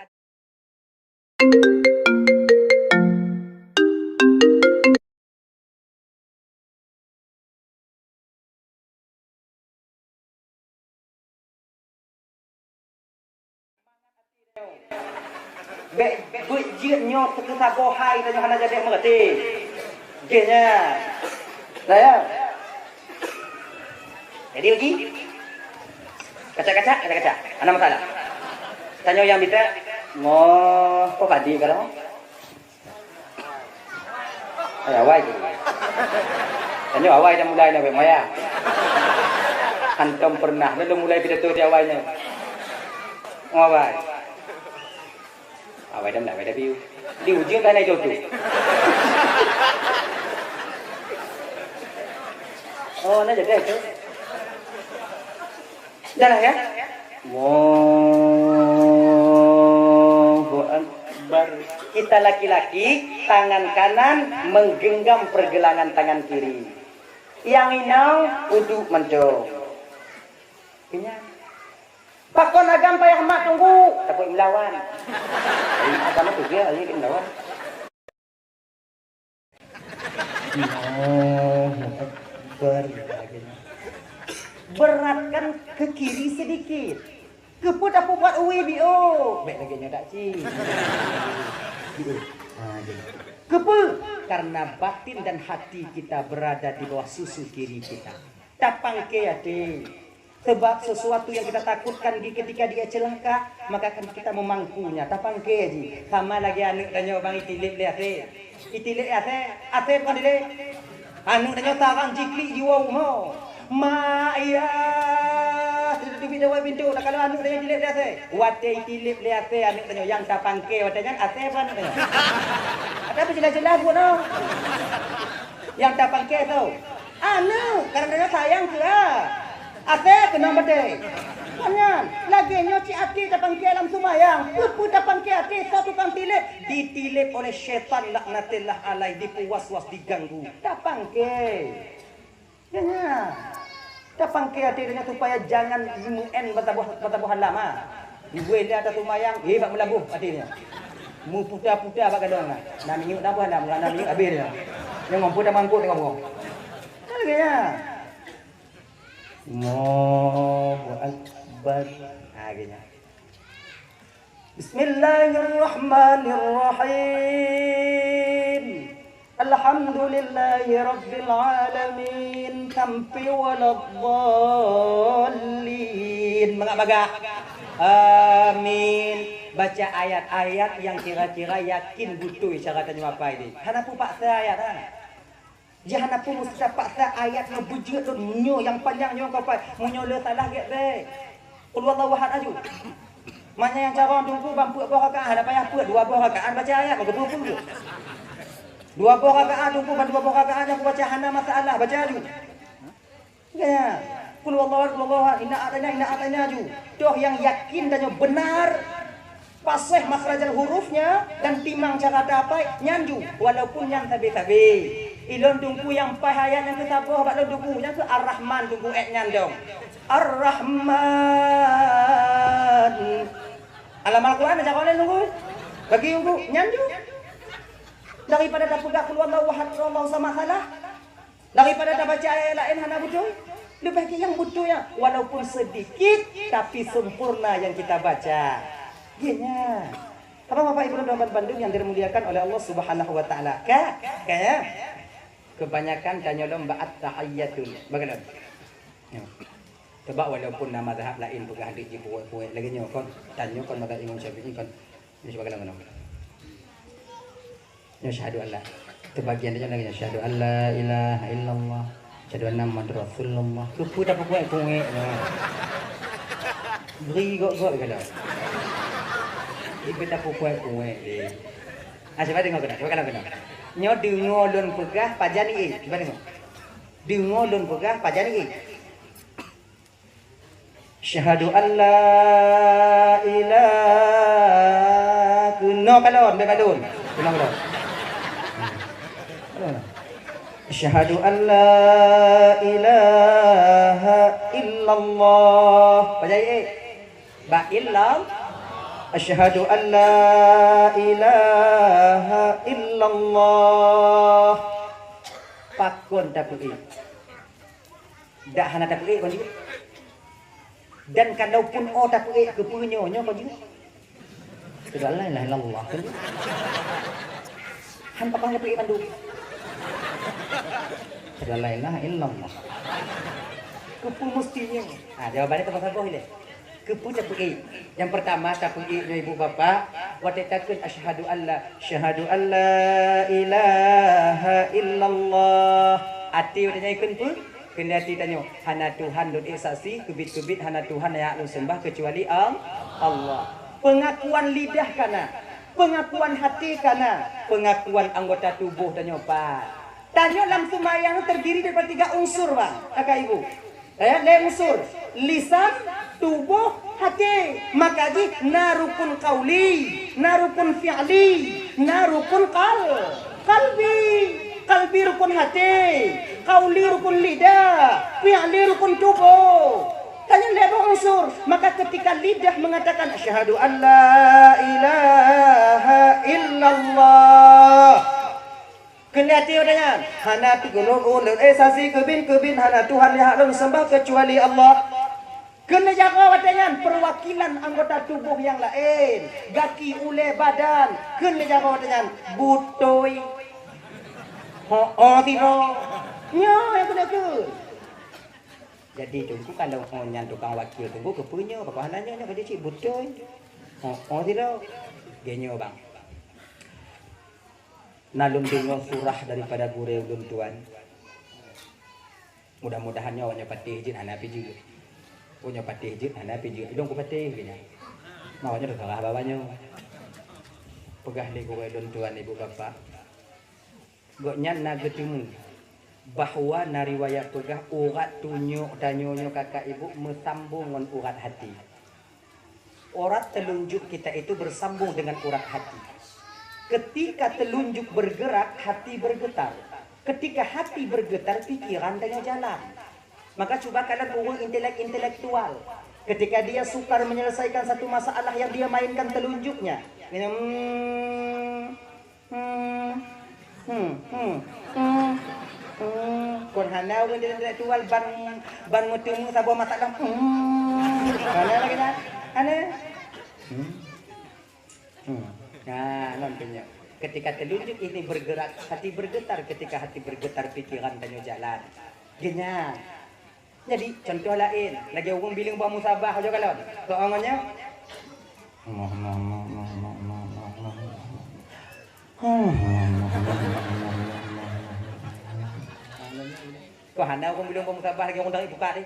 Bèk, bèk jeuet nyoe keu saboh hai tanyoe hana jadi meureute. Jih nyan. Nah, ya. Jadi uji. Kacak-kacak, kacak-kacak. Hana masalah. Tanyoe nyang bitek, moh, kok padi kalau? Hai, awai tu. Tanyoe awai dah mulai dah, bèk moyang. Hantom pernah dah mulai pidato di awai ni. Awai. Awai dah mulai, awai dah biu. Di ujung kan itu tu. Oh, nah jadi tu. Jalan ya? Allahu Akbar. Kita laki-laki, tangan kanan menggenggam pergelangan tangan kiri. Nyang inong uduk mantong. Pakon agam payah mat tunggu, tapeuet meulawan. Agam tu dia, ayo kita melawan. Allahu Akbar. Beratkan ke kiri sedikit. Keupeue tapeubuat uwi biôh? Bèk lagèe nyoe dak cit. Biôh. Ha, jadi. Keupeue? Karena batin dan hati kita berada di bawah susu kiri kita. Tapangke até. Sebab sesuatu yang kita takutkan di ketika dia celaka, maka akan kita memangkunya. Tapangke jih. Sama lagèe aneuk tanyoe bang itilep lé asèe. Itilep lé asèe, asèe bukan dilep. Aneuk tanyoe tarang jiklik jiwoe rumoh. Mak, yah, teubiet dawai pintoe. Nah, kalau aneuk tanyoe itilep lé asèe. Watèe itilep lé asèe aneuk tanyoe nyang tapangke watèe nyan asèe bukan aneuk tanyoe. Tapi jelas-jelas bunoe. Nyang tapangke soe? Aneuk, kadang-kadang sayang keu a. Asèe keunong batèe. Kon nyan, lagèe nyoe cit até tapangke lam seumayang. Peue-peue tapangke até soe tukang tilep? Ditilep oleh syaitan laknatillah alaih, dipeuwas-was, diganggu. Tapangke. Ya, ya. Tapangke até nyan supaya jangan meu'en bataboh, bataboh halam, ha. Dibuet lé ata seumayang, eh, bak meulaboh até nyan. Meuputa-puta bak gadong nyan. Nam minyeuk dah boh nam, nam minyeuk habéh nyan. Nyoe ngon peue tamangkot ngon boh. Kan lagèe nyan. Allahu Akbar. Ha, lagèe nyan. Bismillahirrahmanirrahim. Alhamdulillahirabbil alamin. Sampai waladdallin. Mangat bagah. Amin. Baca ayat-ayat nyang kira-kira yakin beutôi cara tanyoe hafai deh. Hana peue paksa ayat, ha. Jih hana peue meusti tapaksa ayat nyoe beujeuet lôn nyoe nyang panyang nyoe ka pai. Meunyoe le salah gèt bèk. Qul huwallahu ahad aju. Manya nyang carông teungku ban peuet boh rakaat, hana payah peuet, dua boh rakaat baca ayat, maka peue-peue. Dua boh rakaat teungku ban dua boh rakaat nyang kubaca hana masalah, baca aju. Ya. Qul huwallahu ahad, qul huwallahu ahad, inna a'taina, inna a'taina aju. Toh nyang yakin dan nyang benar. Paséh makhrajal hurufnya dan timang cara tapai nyan ju, walaupun nyan sabe-sabe. Ilôn teungku nyang paih ayat nyang keu saboh bak lôn teungku, nyang keu Ar-Rahman teungku, eh, nyan dong. Ar-Rahman. Alam Al-Quran dah cakap lain teungku. Bagi teungku nyan ju. Daripada tapeugah qul huwallahu ahad, Allahu samad salah. Daripada tabaca ayat laén hana beutôi, leubeh gét nyang beutôi nyan, walaupun sedikit, tapi sempurna yang kita baca. Gét nyan. Apa Bapak Ibu dan Teman bandum yang dimuliakan oleh Allah Subhanahu wa Taala? Ka? Ka, ya? Kebanyakan tanyoe lom bak at-tahiyyatun. Bagaimana? Ya. Sebab walaupun na mazhab laén peugah deuek jih puwet-puwet lagée nyoe kon, tanyoe kon mazhab Imam Syafi'i kon. Ini sebagai lama. Ya, syahadu Allah. Tebagian dia lagi, syahadu alla ilaha illallah, syahadu anna Muhammadar Rasulullah. Keupeue tapeupuwet-puwet nyoe? Bri gok-gok kalau. Ibe tapeupuwet-puwet deh. Ah, cuba deungoe keunoe, cuba kalau keunoe. Nyoe deungoe lôn peugah pajan ié. Cuba deungoe. Deungoe lôn peugah pajan ié. Syahadu an la ilaha, keunoe kalon, bèk balon. Keunoe kalon. Syahadu an la ilaha illallah. Pajan ié. Ba illallah. Asyhadu an la ilaha illallah. Pakon tapeuék? Dak hana tapeuék kon jeuet. Dan kalaupun oh tapeuék, keupeue nyoe, nyoe kon jeuet? Asyhadu an la ilaha illallah kon jeuet. Han pakon tapeuék mandum. Asyhadu an la ilaha illallah. Keupeue musti nyoe? Ha, jawabannya teuma saboh ilée. Keupeue tapeuék? Nyang peurtama tapeuék nyoe ibu bapak, watée takheun asyhadu an la, asyhadu an la ilaha illallah. Até watée nyan ikheun peue? Keuneuk até tanyoe, hana Tuhan lôn ék saksi, keubiet-keubiet hana Tuhan nyang hak lôn seumbah keucuali Al-, Allah. Peungakuan lidah kana, peungakuan haté kana, peungakuan anggota tuboh tanyoe pat. Tanyoe lam seumayang terdiri daripada tiga unsur, bang, kakak ibu. Eh, lhée unsur, lisan, tuboh, haté. Maka jih na rukun qauli, na rukun fi'li, na rukun qal-, qalbi. Qalbi rukun haté, qauli rukun lidah, fi'li rukun tuboh. Tanyoe lhée boh unsur. Maka ketika lidah mengatakan, "Asyhadu an la ilaha illallah." Keuneuk até watée nyan, hana teugulong ulôn, eh, saksi keubiet-keubiet hana Tuhan nyang hak lôn seumbah keucuali Allah. Keuneuk jaroe watée nyan, peuwakilan anggota tuboh nyang laén, gaki, ulée, badan, keuneuk jaroe watée nyan, beutôi. Ho-oh sidroe. Nyoe nyang keuneuk kheun. Jadi, Teungku, kalau ho nyan tukang wakil Teungku, keupeue nyoe? Pakon hana nyoe, nyoe ka jeuet cit beutôi. Ho-oh sidroe. Geuh nyoe, bang. Na lôn deungoe surah daripada gurée ulôn tuan. Mudah-mudahan nyoe awaknyoe patéh jeuet hana pih jeuet. Awaknyoe patéh jeuet hana pih jeuet. Ilôn kupatéh geuh nyan. Awaknyoe teuseurah bak awaknyoe. Peugah lé gurée ulôn tuan ibu bapak. Gobnyan na geuteumé bahwa na riwayat peugah urat tunyok tanyoe nyoe kakak ibu meusambong ngon urat hati. Urat telunjuk kita itu bersambung dengan urat hati. Ketika telunjuk bergerak, hati bergetar. Ketika hati bergetar, pikiran tanyoe jalan. Maka cuba kalon ureuëng intelek-intelektual. Ketika dia sukar menyelesaikan satu masalah yang dia mainkan telunjuknya. Hmm, hmm, hmm, hmm, hmm, hmm. Kon hana ureuëng intelektual ban, ban meuteumé saboh masalah. Hmm. Hana lagée nyan. Hana. Hmm. Hmm. Nah, ngon tanyoe. Ketika telunjuk ini bergerak, hati bergetar. Ketika hati bergetar, pikiran tanyoe jalan. Geuh nyan. Jadi, contoh laén, lagée ureuëng bileung bak musabah aja kalon. Soe ngon nyoe? Kok hana ureuëng bileung bak musabah lagée ureuëng dari buka deh.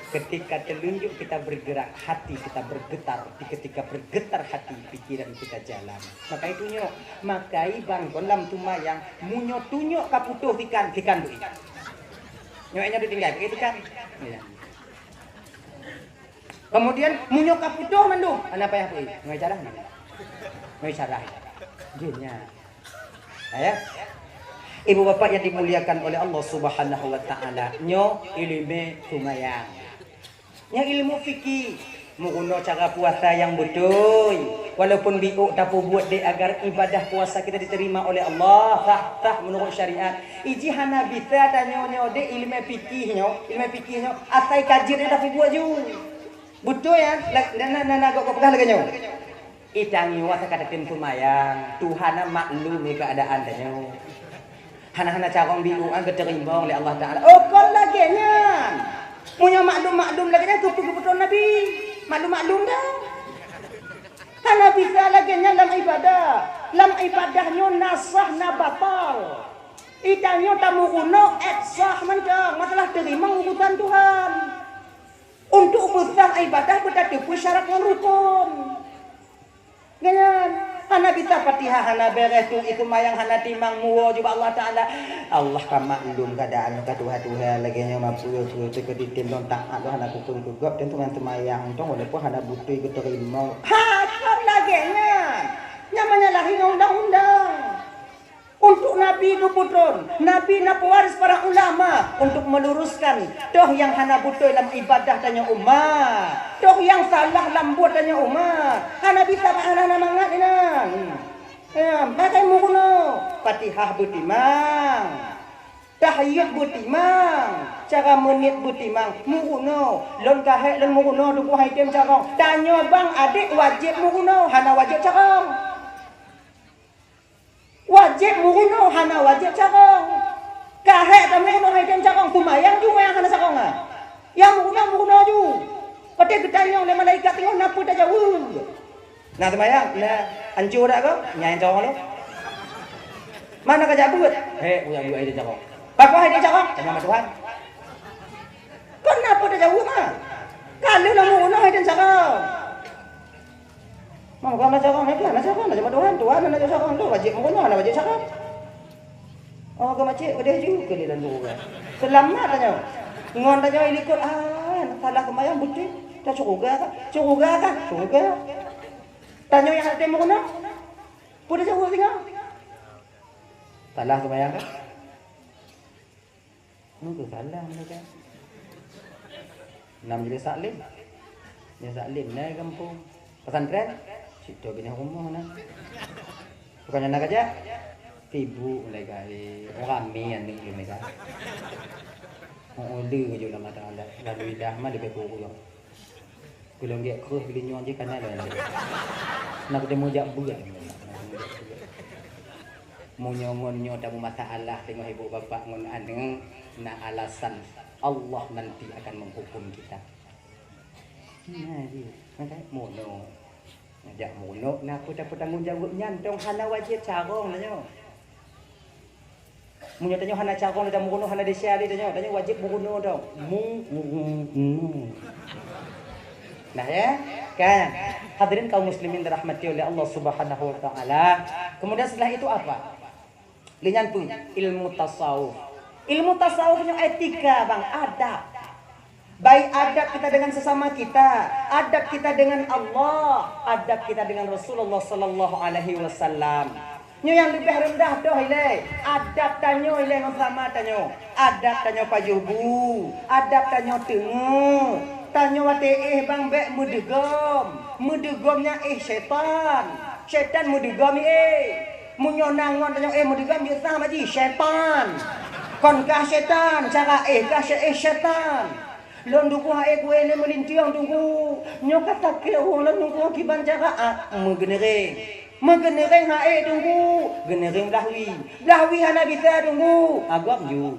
Ketika telunjuk kita bergerak, hati kita bergetar. Di ketika bergetar hati, pikiran kita jalan. Maka itu nyoe, maka ibang kon lam seumayang, meunyoe tunyok ka putôh sikan, sikan beuih. Nyoe nyoe ditinggai, beuih sikan. Ya. Kemudian meunyoe ka putôh mandum, hana payah beuih. Nyoe jalan. Nyoe syarah. Jeunya. Ya. Ibu bapak yang dimuliakan oleh Allah Subhanahu wa taala, nyoe ileumé seumayang. Nyoe ilmu fikih, meurunoe cara puasa nyang beutôi. Walaupun biôk tapeubuet deh agar ibadah puasa kita diterima oleh Allah, sah, sah menurut syariat. Iji hana bisa tanyoe nyoe deh ilmu fikih nyoe, ilmu fikih nyoe asai ka jeuet tapeubuet ju. Beutôi ya? Na, na, na, na, gok, gok peugah lagée nyoe. Tanyoe asa ka tatem seumayang, Tuhan na maklum keuadaan tanyoe. Hana-hana carông biôh geuteurimong lé Allah Taala. Oh, kon lagèe nyan. Meunyoe maklum-maklum lagèe nyan, keupeue geupeutrön Nabi? Maklum-maklum dah. Hana bisa lagèe nyan lam ibadah. Lam ibadah nyoe na sah, na batal. Tanyoe tameurunoe, ék sah mantong. Masalah teurimong urusan Tuhan. Untuk meusah ibadah beutateupeue syarat ngon rukon. Nyan, hana bisa Fatihah, hana bèrèh, tueng ie seumayang hana timang, muwoe ju bak Allah Taala. Allah ka maklum keuadaan ka tuha-tuha lagèe nyoe, mapeue-peue teuka ditem lôn taat lôn hana kukheun keu gob, teuma seumayang tong walaupun hana beutôi geuteurimong. Ha, kon lagèe nyan. Nyan menyalahi undang-undang. Untuk Nabi geupeutrön, Nabi na pewaris para ulama untuk meluruskan toh nyang hana beutôi lam ibadah tanyoe umat, toh nyang salah lam buet tanyoe umat. Hana bisa bak hana-hana mangat inan. Ya, pakai meurunoe, Fatihah beutimang, tahiyat beutimang, cara meuniet beutimang, meurunoe. Lôn ka hék lôn meurunoe, Teungku han item carông. Tanyoe bang adék wajéb meurunoe, hana wajéb carông. Wajéb meurunoe, hana wajéb carông. Ka hék tameurunoe han item carông, seumayang ju nyang hana carông nyan. Nyang meurunoe, meurunoe ju. Watèe geutanyong lé malaikat teungoh na peue tajaweueb. Na seumayang, na ancô dak kah? Nyan carông lom. Mana ka jak beuet? Hék, jak beuet han item carông. Pakon han item carông? Tanyong bak Tuhan. Kon na peue tajaweueb mah. Ka lheueh lôn meurunoe han item carông. Mah, bukan na carông, na carông, na carông, na carông Tuhan, Tuhan na carông, tu wajéb meurunoe, hana wajéb carông. Oh, ka macet, keudeh ju keu lé lalu ka. Seulamat tanyoe. Ngon tanyoe ilikot, ah, salah seumayang beutôi. Ta syeuruga kah? Syeuruga kah? Syeuruga. Tanyoe nyang hana teurimong meurunoe. Peue tajaweueb singoh? Salah seumayang kah? Nunggu salah mereka. Nam jadi taklim. Jadi taklim na gampông. Pesantren? Situ bina rumah na. Bukan na kerja? Sibuk mereka. Eh, ramai yang ni mereka. Oh, le je nama Taala. Lalu lidah mah lebih kurang. Golom gét kreueh geulinyueng jih kana lôn. Na kuteumé jak buet. Meunyoe ngon nyoe tameumasalah teungoh ibu bapak ngon aneuk, na alasan Allah nanti akan menghukum kita. Nah, jih. Meunoe. Jak meunoe, na peue-peue tanggong jaweueb nyan dong hana wajéb carông na nyoe. Meunyoe tanyoe hana carông lé, tameurunoe hana desya lé tanyoe, tanyoe wajéb meurunoe dong. Meurunoe. Nah, ya? Kan? Hadirin kaum muslimin dirahmati oleh Allah Subhanahu wa taala. Kemudian setelah itu apa? Lé nyan peue? Ilmu tasawuf. Ilmu tasawuf nyoe etika, bang, adab. Baik adab kita dengan sesama kita, adab kita dengan Allah, adab kita dengan Rasulullah sallallahu alaihi wasallam. Nyoe nyang leubeh reundah doh ilée, adab tanyoe ilée ngon sama tanyoe. Adab tanyoe pajoh bu, adab tanyoe teungeut. Tanyoe watée éh bang bék meudeugom. Meudeugom nyan éh syaitan. Syaitan meudeugom éh. Meunyoe na ngon tanyoe éh meudeugom, jeuet sama jih syaitan. Kon kah syaitan, cara éh kah syai-, éh syaitan. Lôn tugoh hai kueh lé meulintiong Teungku. Nyoe ka sakét ureuëng lôn Teungku kiban cara a meugeuneuréng. Meugeuneuréng hai Teungku, geuneuréng blaih wie. Blaih wie hana bisa Teungku, agam ju.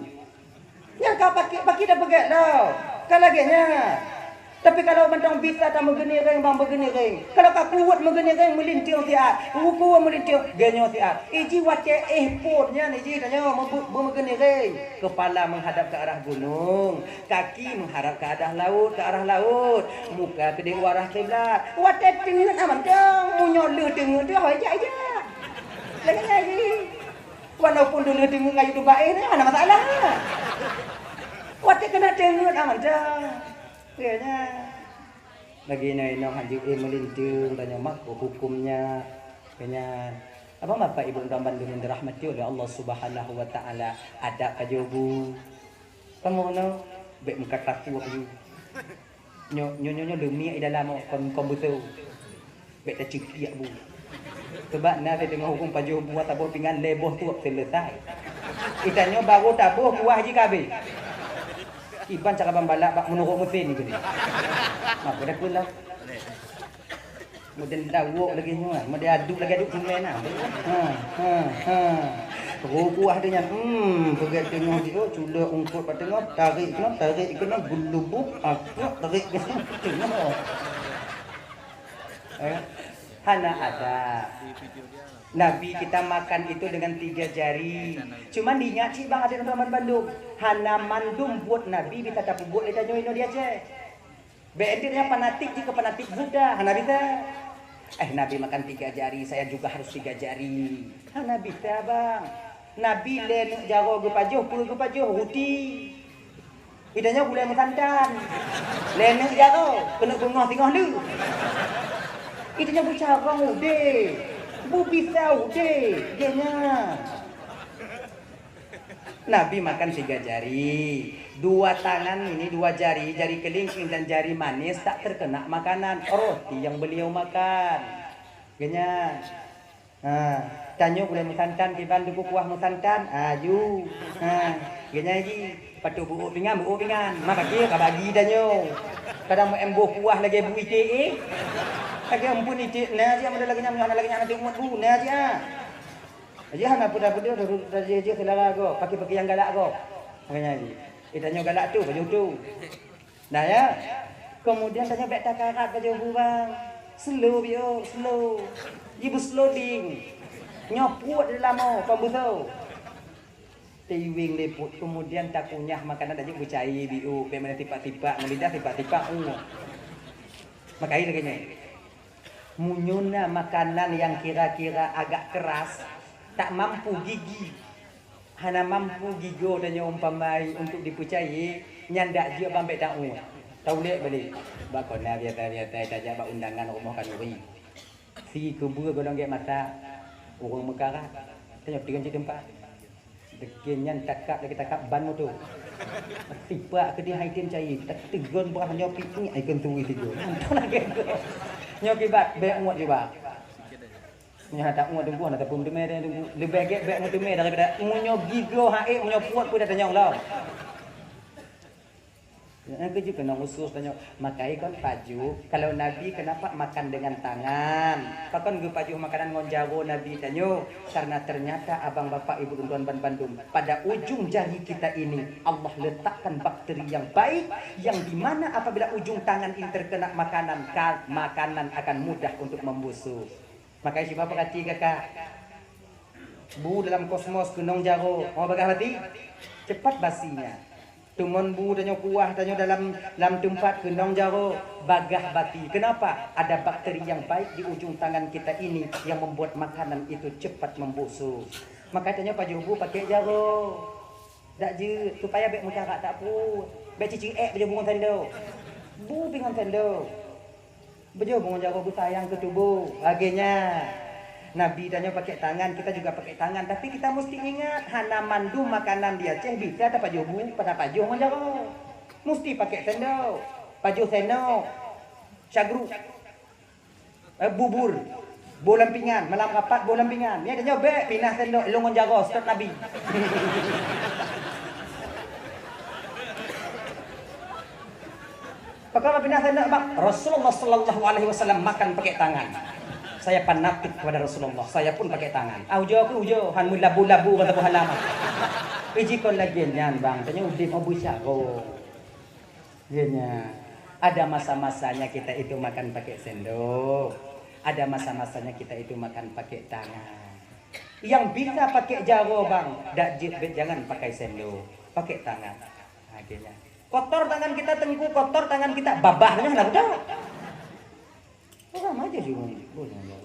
Nyang ka pakik-pakik dah peugét dah. Ka lagée nyan. Tapi kalau mantong bisa tameugeuneuréng bang meugeuneuréng. Kalau ka kuweuet meugeuneuréng meulintiong siat. Kuweuet meulintiong genyoe siat. Iji watée éh phon nyan iji tanyoe meubu-, beumeugeuneuréng. Kepala menghadap ke arah gunung. Kaki menghadap ke arah laut, ke arah laut. Muka keudeh u arah kiblat. Watée teungeut aman dong, meunyoe lheueh teungeut tu hôi jak-jak. Lagée nyan jih. Walaupun dulu teungeut ngon YouTube baéh tu hana masalah. Watée keuneuk teungeut aman dong. Keu nyan. Lagi na inong hanjeuet eh meulinteung tanyoe mak huköm nyan. Keu nyan. Abang bapak ibu tuan bandum yang dirahmati oleh Allah Subhanahu wa taala, adab pajoh bu. Kamoe nyoe bék meukat taku aju. Nyoe, nyoe, nyoe, nyoe leumiek di dalam kon, kon beutôi. Bék taceukiak bu. Sebab na teungoh huköm pajoh bu taboh pingan lhée boh trok seuleusai. Itanyoe barô taboh kuah jih ka abéh. Iban cara bambalak bak meunurot meusén ni geuh. Mak, pada pun lah. Meudeundawok lagèe nyoe, meudeuduk lagèe aduk seumén nah. Ha, ha, ha. Roh kuah dia nyan, hmm, peugét teungoh di, oh, culok ungkot bak teungoh, tarék keunoe, tarék keunoe, geulubuk, akak, tarék keunoe, teungoh. Eh, hana ada. Nabi kita makan itu dengan tiga jari. Cuman diingat cit bang, até teman-teman bandum, hana mandum buet Nabi bisa tapeubuet lé tanyoe inoe di Aceh. Bèk enteuk nyan fanatik jih keu fanatik Buddha, hana bisa. Eh, Nabi makan tiga jari, saya juga harus tiga jari. Hana bisa, bang. Nabi lhèe neuk jaroe geupajoh, peue geupajoh? Ruti. Geutanyoe gulèe meusantan. Lhèe neuk jaroe, keuneuk beungoh singoh leuh. Geutanyoe beucarông udép. Beubisa udép. Geuh nyan. Nabi makan tiga jari. Dua tangan ini, dua jari, jari kelingking dan jari manis tak terkena makanan, roti yang beliau makan. Geuh nyan. Ha, tanyoe gulèe meusantan, kiban duku kuah meusantan, aju. Ha, geuh nyan jih. Patôt beuôk pingan, beuôk pingan. Ma paké ka bagi tanyoe. Kadang meu-, em boh kuah lagèe bu iték, eh. Lagèe ampôn iték, na jih, amun lagèe nyan, hana lagèe nyan, nanti umat bu, na jih, ah. Jadi hana peue-peue, rot-rot tajih-jih seulara gob, paké-paké nyang galak gob. Makanya jih. Eh, tanyoe galak tu, pajoh tu. Nah, ya. Kemudian tanyoe bèk takarat pajoh bu, bang. Slow, biôh, slow. Ji beu slow ding. Nyoe puet di lamo, pambeuso. Teuiweng lé puet, kemudian takunyah makanan tajak beucai, biôh, bèk meunan tipak-tipak, ngon lidah tipak-tipak, uh. Makai lagèe nyoe. Meunyoe na makanan nyang kira-kira agak keras, tak mampu gigi, hana mampu gigoe tanyoe umpamai untuk dipeucayai, nyan dak jeuet bang bèk taôt. Taulèe balek. Bak kona biasa-biasa tajak bak undangan rumoh khanuri. Si keubeueh golom gèt masak, ureueng meukarat. Tanyoe tinggai cit teumpat. Lagèe nyan takab lagèe takab ban moto. Tipak keudéh hai tem cai, tateugon beuh nyoe pih ngiek ai keuntui tiga. Mantong lagèe tu. Nyoe kiban bèk uet juga. Nyoe hana uet teungku, hana tapeuteumé teungku. Leubeh gèt bèk meuteumé daripada meunyoe gigoe hai, meunyoe puet pun dah tanyong lom. Nyang keujeuet keunong usus tanyoe, makai kon pajoh. Kalau Nabi kenapa makan dengan tangan? Pakon geupajoh makanan ngon jaroe Nabi tanyoe? Karena ternyata abang bapak ibu dan tuan ban bandum, pada ujung jari kita ini Allah letakkan bakteri yang baik, yang dimana apabila ujung tangan ini terkena makanan, ka-, makanan akan mudah untuk membusuk. Makai cuba perhati kakak. Bu dalam kosmos keunong jaroe, mau bagah bati? Cepat basinya. Teumon bu tanyoe kuah tanyoe dalam, lam teumpat keunong jaroe, bagah bati. Kenapa? Ada bakteri yang baik di ujung tangan kita ini yang membuat makanan itu cepat membusuk. Maka tanyoe pajoh bu pakai jaroe. Dak jeuet, supaya bèk meukarat dak pruet. Bèk cicik ék pajoh bu ngon sendok. Bu pih ngon sendok. Beujeuet meungon jaroe beusayang keu tuboh. Lagèe nyan. Nabi tanyoe pakai tangan, kita juga pakai tangan. Tapi kita mesti ingat, hana mandum makanan di Aceh bisa tapajoh bu, tapajoh ngon jaroe. Mesti pakai sendok. Pajoh sendok. Syagru. Eh, bubur. Boh lam pingan, malam rapat boh lam pingan. Nyan tanyoe bèk pinah sendok lôn ngon jaroe, stok Nabi. Pakon bak pinah sendok, bang? Rasulullah sallallahu alaihi wasallam makan pakai tangan. Saya fanatik kepada Rasulullah, saya pun pakai tangan. Ah, ujoe keuh ujoe, han meulabu-labu kata Abu Halamah. Iji kon lagèe nyan, bang, tanyoe udép mau beusyaro. Iya nya. Ada masa-masanya kita itu makan pakai sendok. Ada masa-masanya kita itu makan pakai tangan. Yang bisa pakai jaroe, bang, dak jeuet, jangan pakai sendok. Pakai tangan. Akhirnya. Kotor tangan kita, teungku, kotor tangan kita, babah nyoe lah betul. Orang aja juga boleh.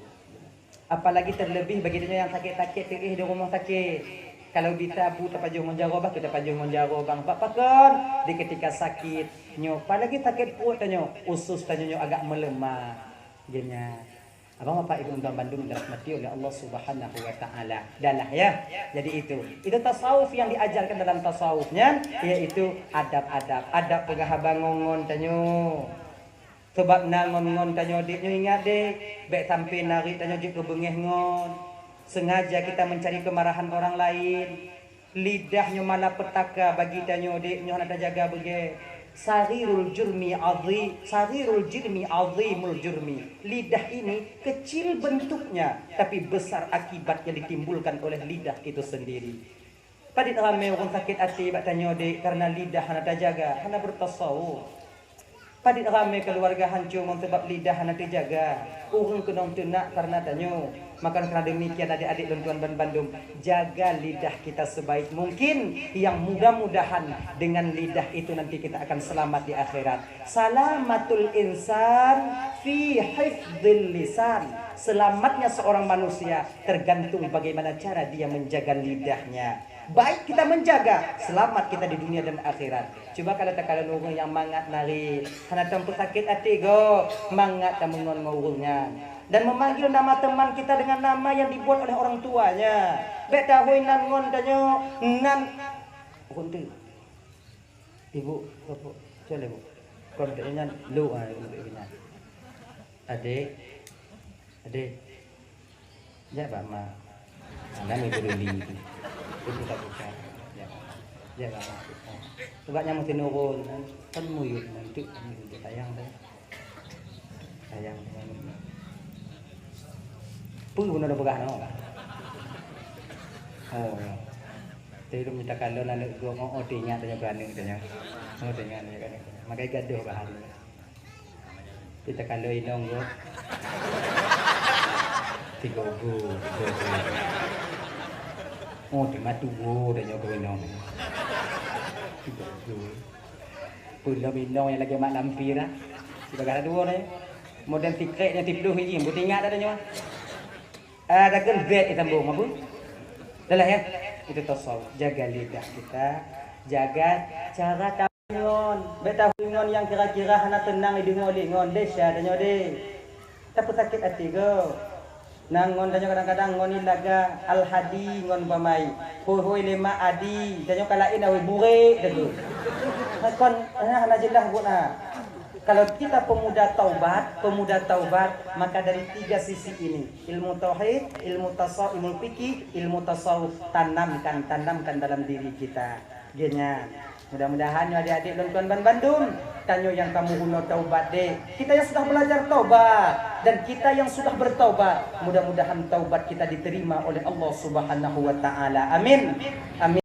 Apalagi terlebih bagi tanyoe nyang sakét-sakét teuéh di rumoh sakét. Kalau bisa bu tapajoh ngon jaroe, bah kita pajoh ngon jaroe, bang. Bak pakon? Di ketika sakit nyoe, apalagi sakét pruet tanyoe, usus tanyoe nyoe agak melemah. Geunya. Abang, bapak, ibu, tuan bandum dirahmati oleh Allah Subhanahu wa taala. Dah lah, ya. Jadi itu. Itu tasawuf yang diajarkan dalam tasawuf nyan, yaitu adab-adab. Adab peugah haba ngon-ngon tanyoe. Sabab na ngon-ngon tanyoe, dek, nyoe ingat, dek, bèk sampai narék tanyoe jeuet keu beungéh ngon. Sengaja kita mencari kemarahan orang lain. Lidah nyoe malapetaka bagi tanyoe, dek, nyoe hana tajaga beugèt. Saghirul jurmi azim, saghirul jurmi azimul jurmi. Lidah ini kecil bentuknya, tapi besar akibat yang ditimbulkan oleh lidah itu sendiri. Padit ramé ureuëng sakét até bak tanyoe dek, karena lidah hana tajaga, hana bertasawuf. Padit ramé keluarga hancô ngon sabab lidah hana tajaga. Ureuëng keunong teunak karena tanyoe. Maka karena demikian, adik-adik lôn tuan ban bandum, jaga lidah kita sebaik mungkin, yang mudah-mudahan dengan lidah itu nanti kita akan selamat di akhirat. Salamatul insan fi hifdzil lisan. Selamatnya seorang manusia tergantung bagaimana cara dia menjaga lidahnya. Baik kita menjaga, selamat kita di dunia dan akhirat. Cuba kalau takalon ureuëng nyang mangat nari, hana tapeusakét até gob, mangat tameungon ngon ureuëng nyan. Dan memanggil nama teman kita dengan nama yang dibuat oleh orang tuanya. Bék tahôi nan ngon tanyoe, nan. Ureuëng tu. Ibu, apa? Cuba, Ibu. Kon tak ingat lu ah, ibu tak ingat. Adik, adik. Jak bak mak. Nah, ibu duli tu. Ibu tak buka. Jak. Jak bak mak. Sebab nyang mesti nurun kan. Kan muyup nanti kan ibu sayang dah. Sayang dengan peue guna dah peugah nama. Oh. Tapi minta kalau aneuk gua mau oh, teuingat tanya ke aneuk tanya. Oh, teuingat tanya ke aneuk. Makai gaduh bahan. Kita kalau inong gua. Tiga gua, tiga gua. Oh, tengah tu gua tanya ke inong. Tiga gua. Peulom inong nyang lagée mak lampir ah. Sibagai dua ni. Model tikrek nyang tiploh iji, beutingat ada nyoe. Ada kan bed disambung apa? Dah lah ya. Itu tasawuf. Jaga lidah kita, jaga cara tangon. Bék tahôi ngon nyang kira-kira hana teunang dideungoe lé ngon desya tanyoe deh. Tapeusakét até gob. Nang ngon tanyoe kadang-kadang ngon ilaga al-hadi ngon bamai. Hôi-hôi lé mak adi, tanyoe ka laén awai burek tanyoe. Kon hana jeulaih buet na. Kalau kita pemuda taubat, pemuda taubat, maka dari tiga sisi ini, ilmu tauhid, ilmu tasawuf, ilmu fikih, ilmu tasawuf, tanamkan, tanamkan dalam diri kita. Geuhnyan. Mudah-mudahan nyoe adik-adik lôn tuan ban bandum, tanyoe nyang ka meurunoe taubat deh. Kita yang sudah belajar taubat dan kita yang sudah bertaubat, mudah-mudahan taubat kita diterima oleh Allah Subhanahu wa taala. Amin. Amin.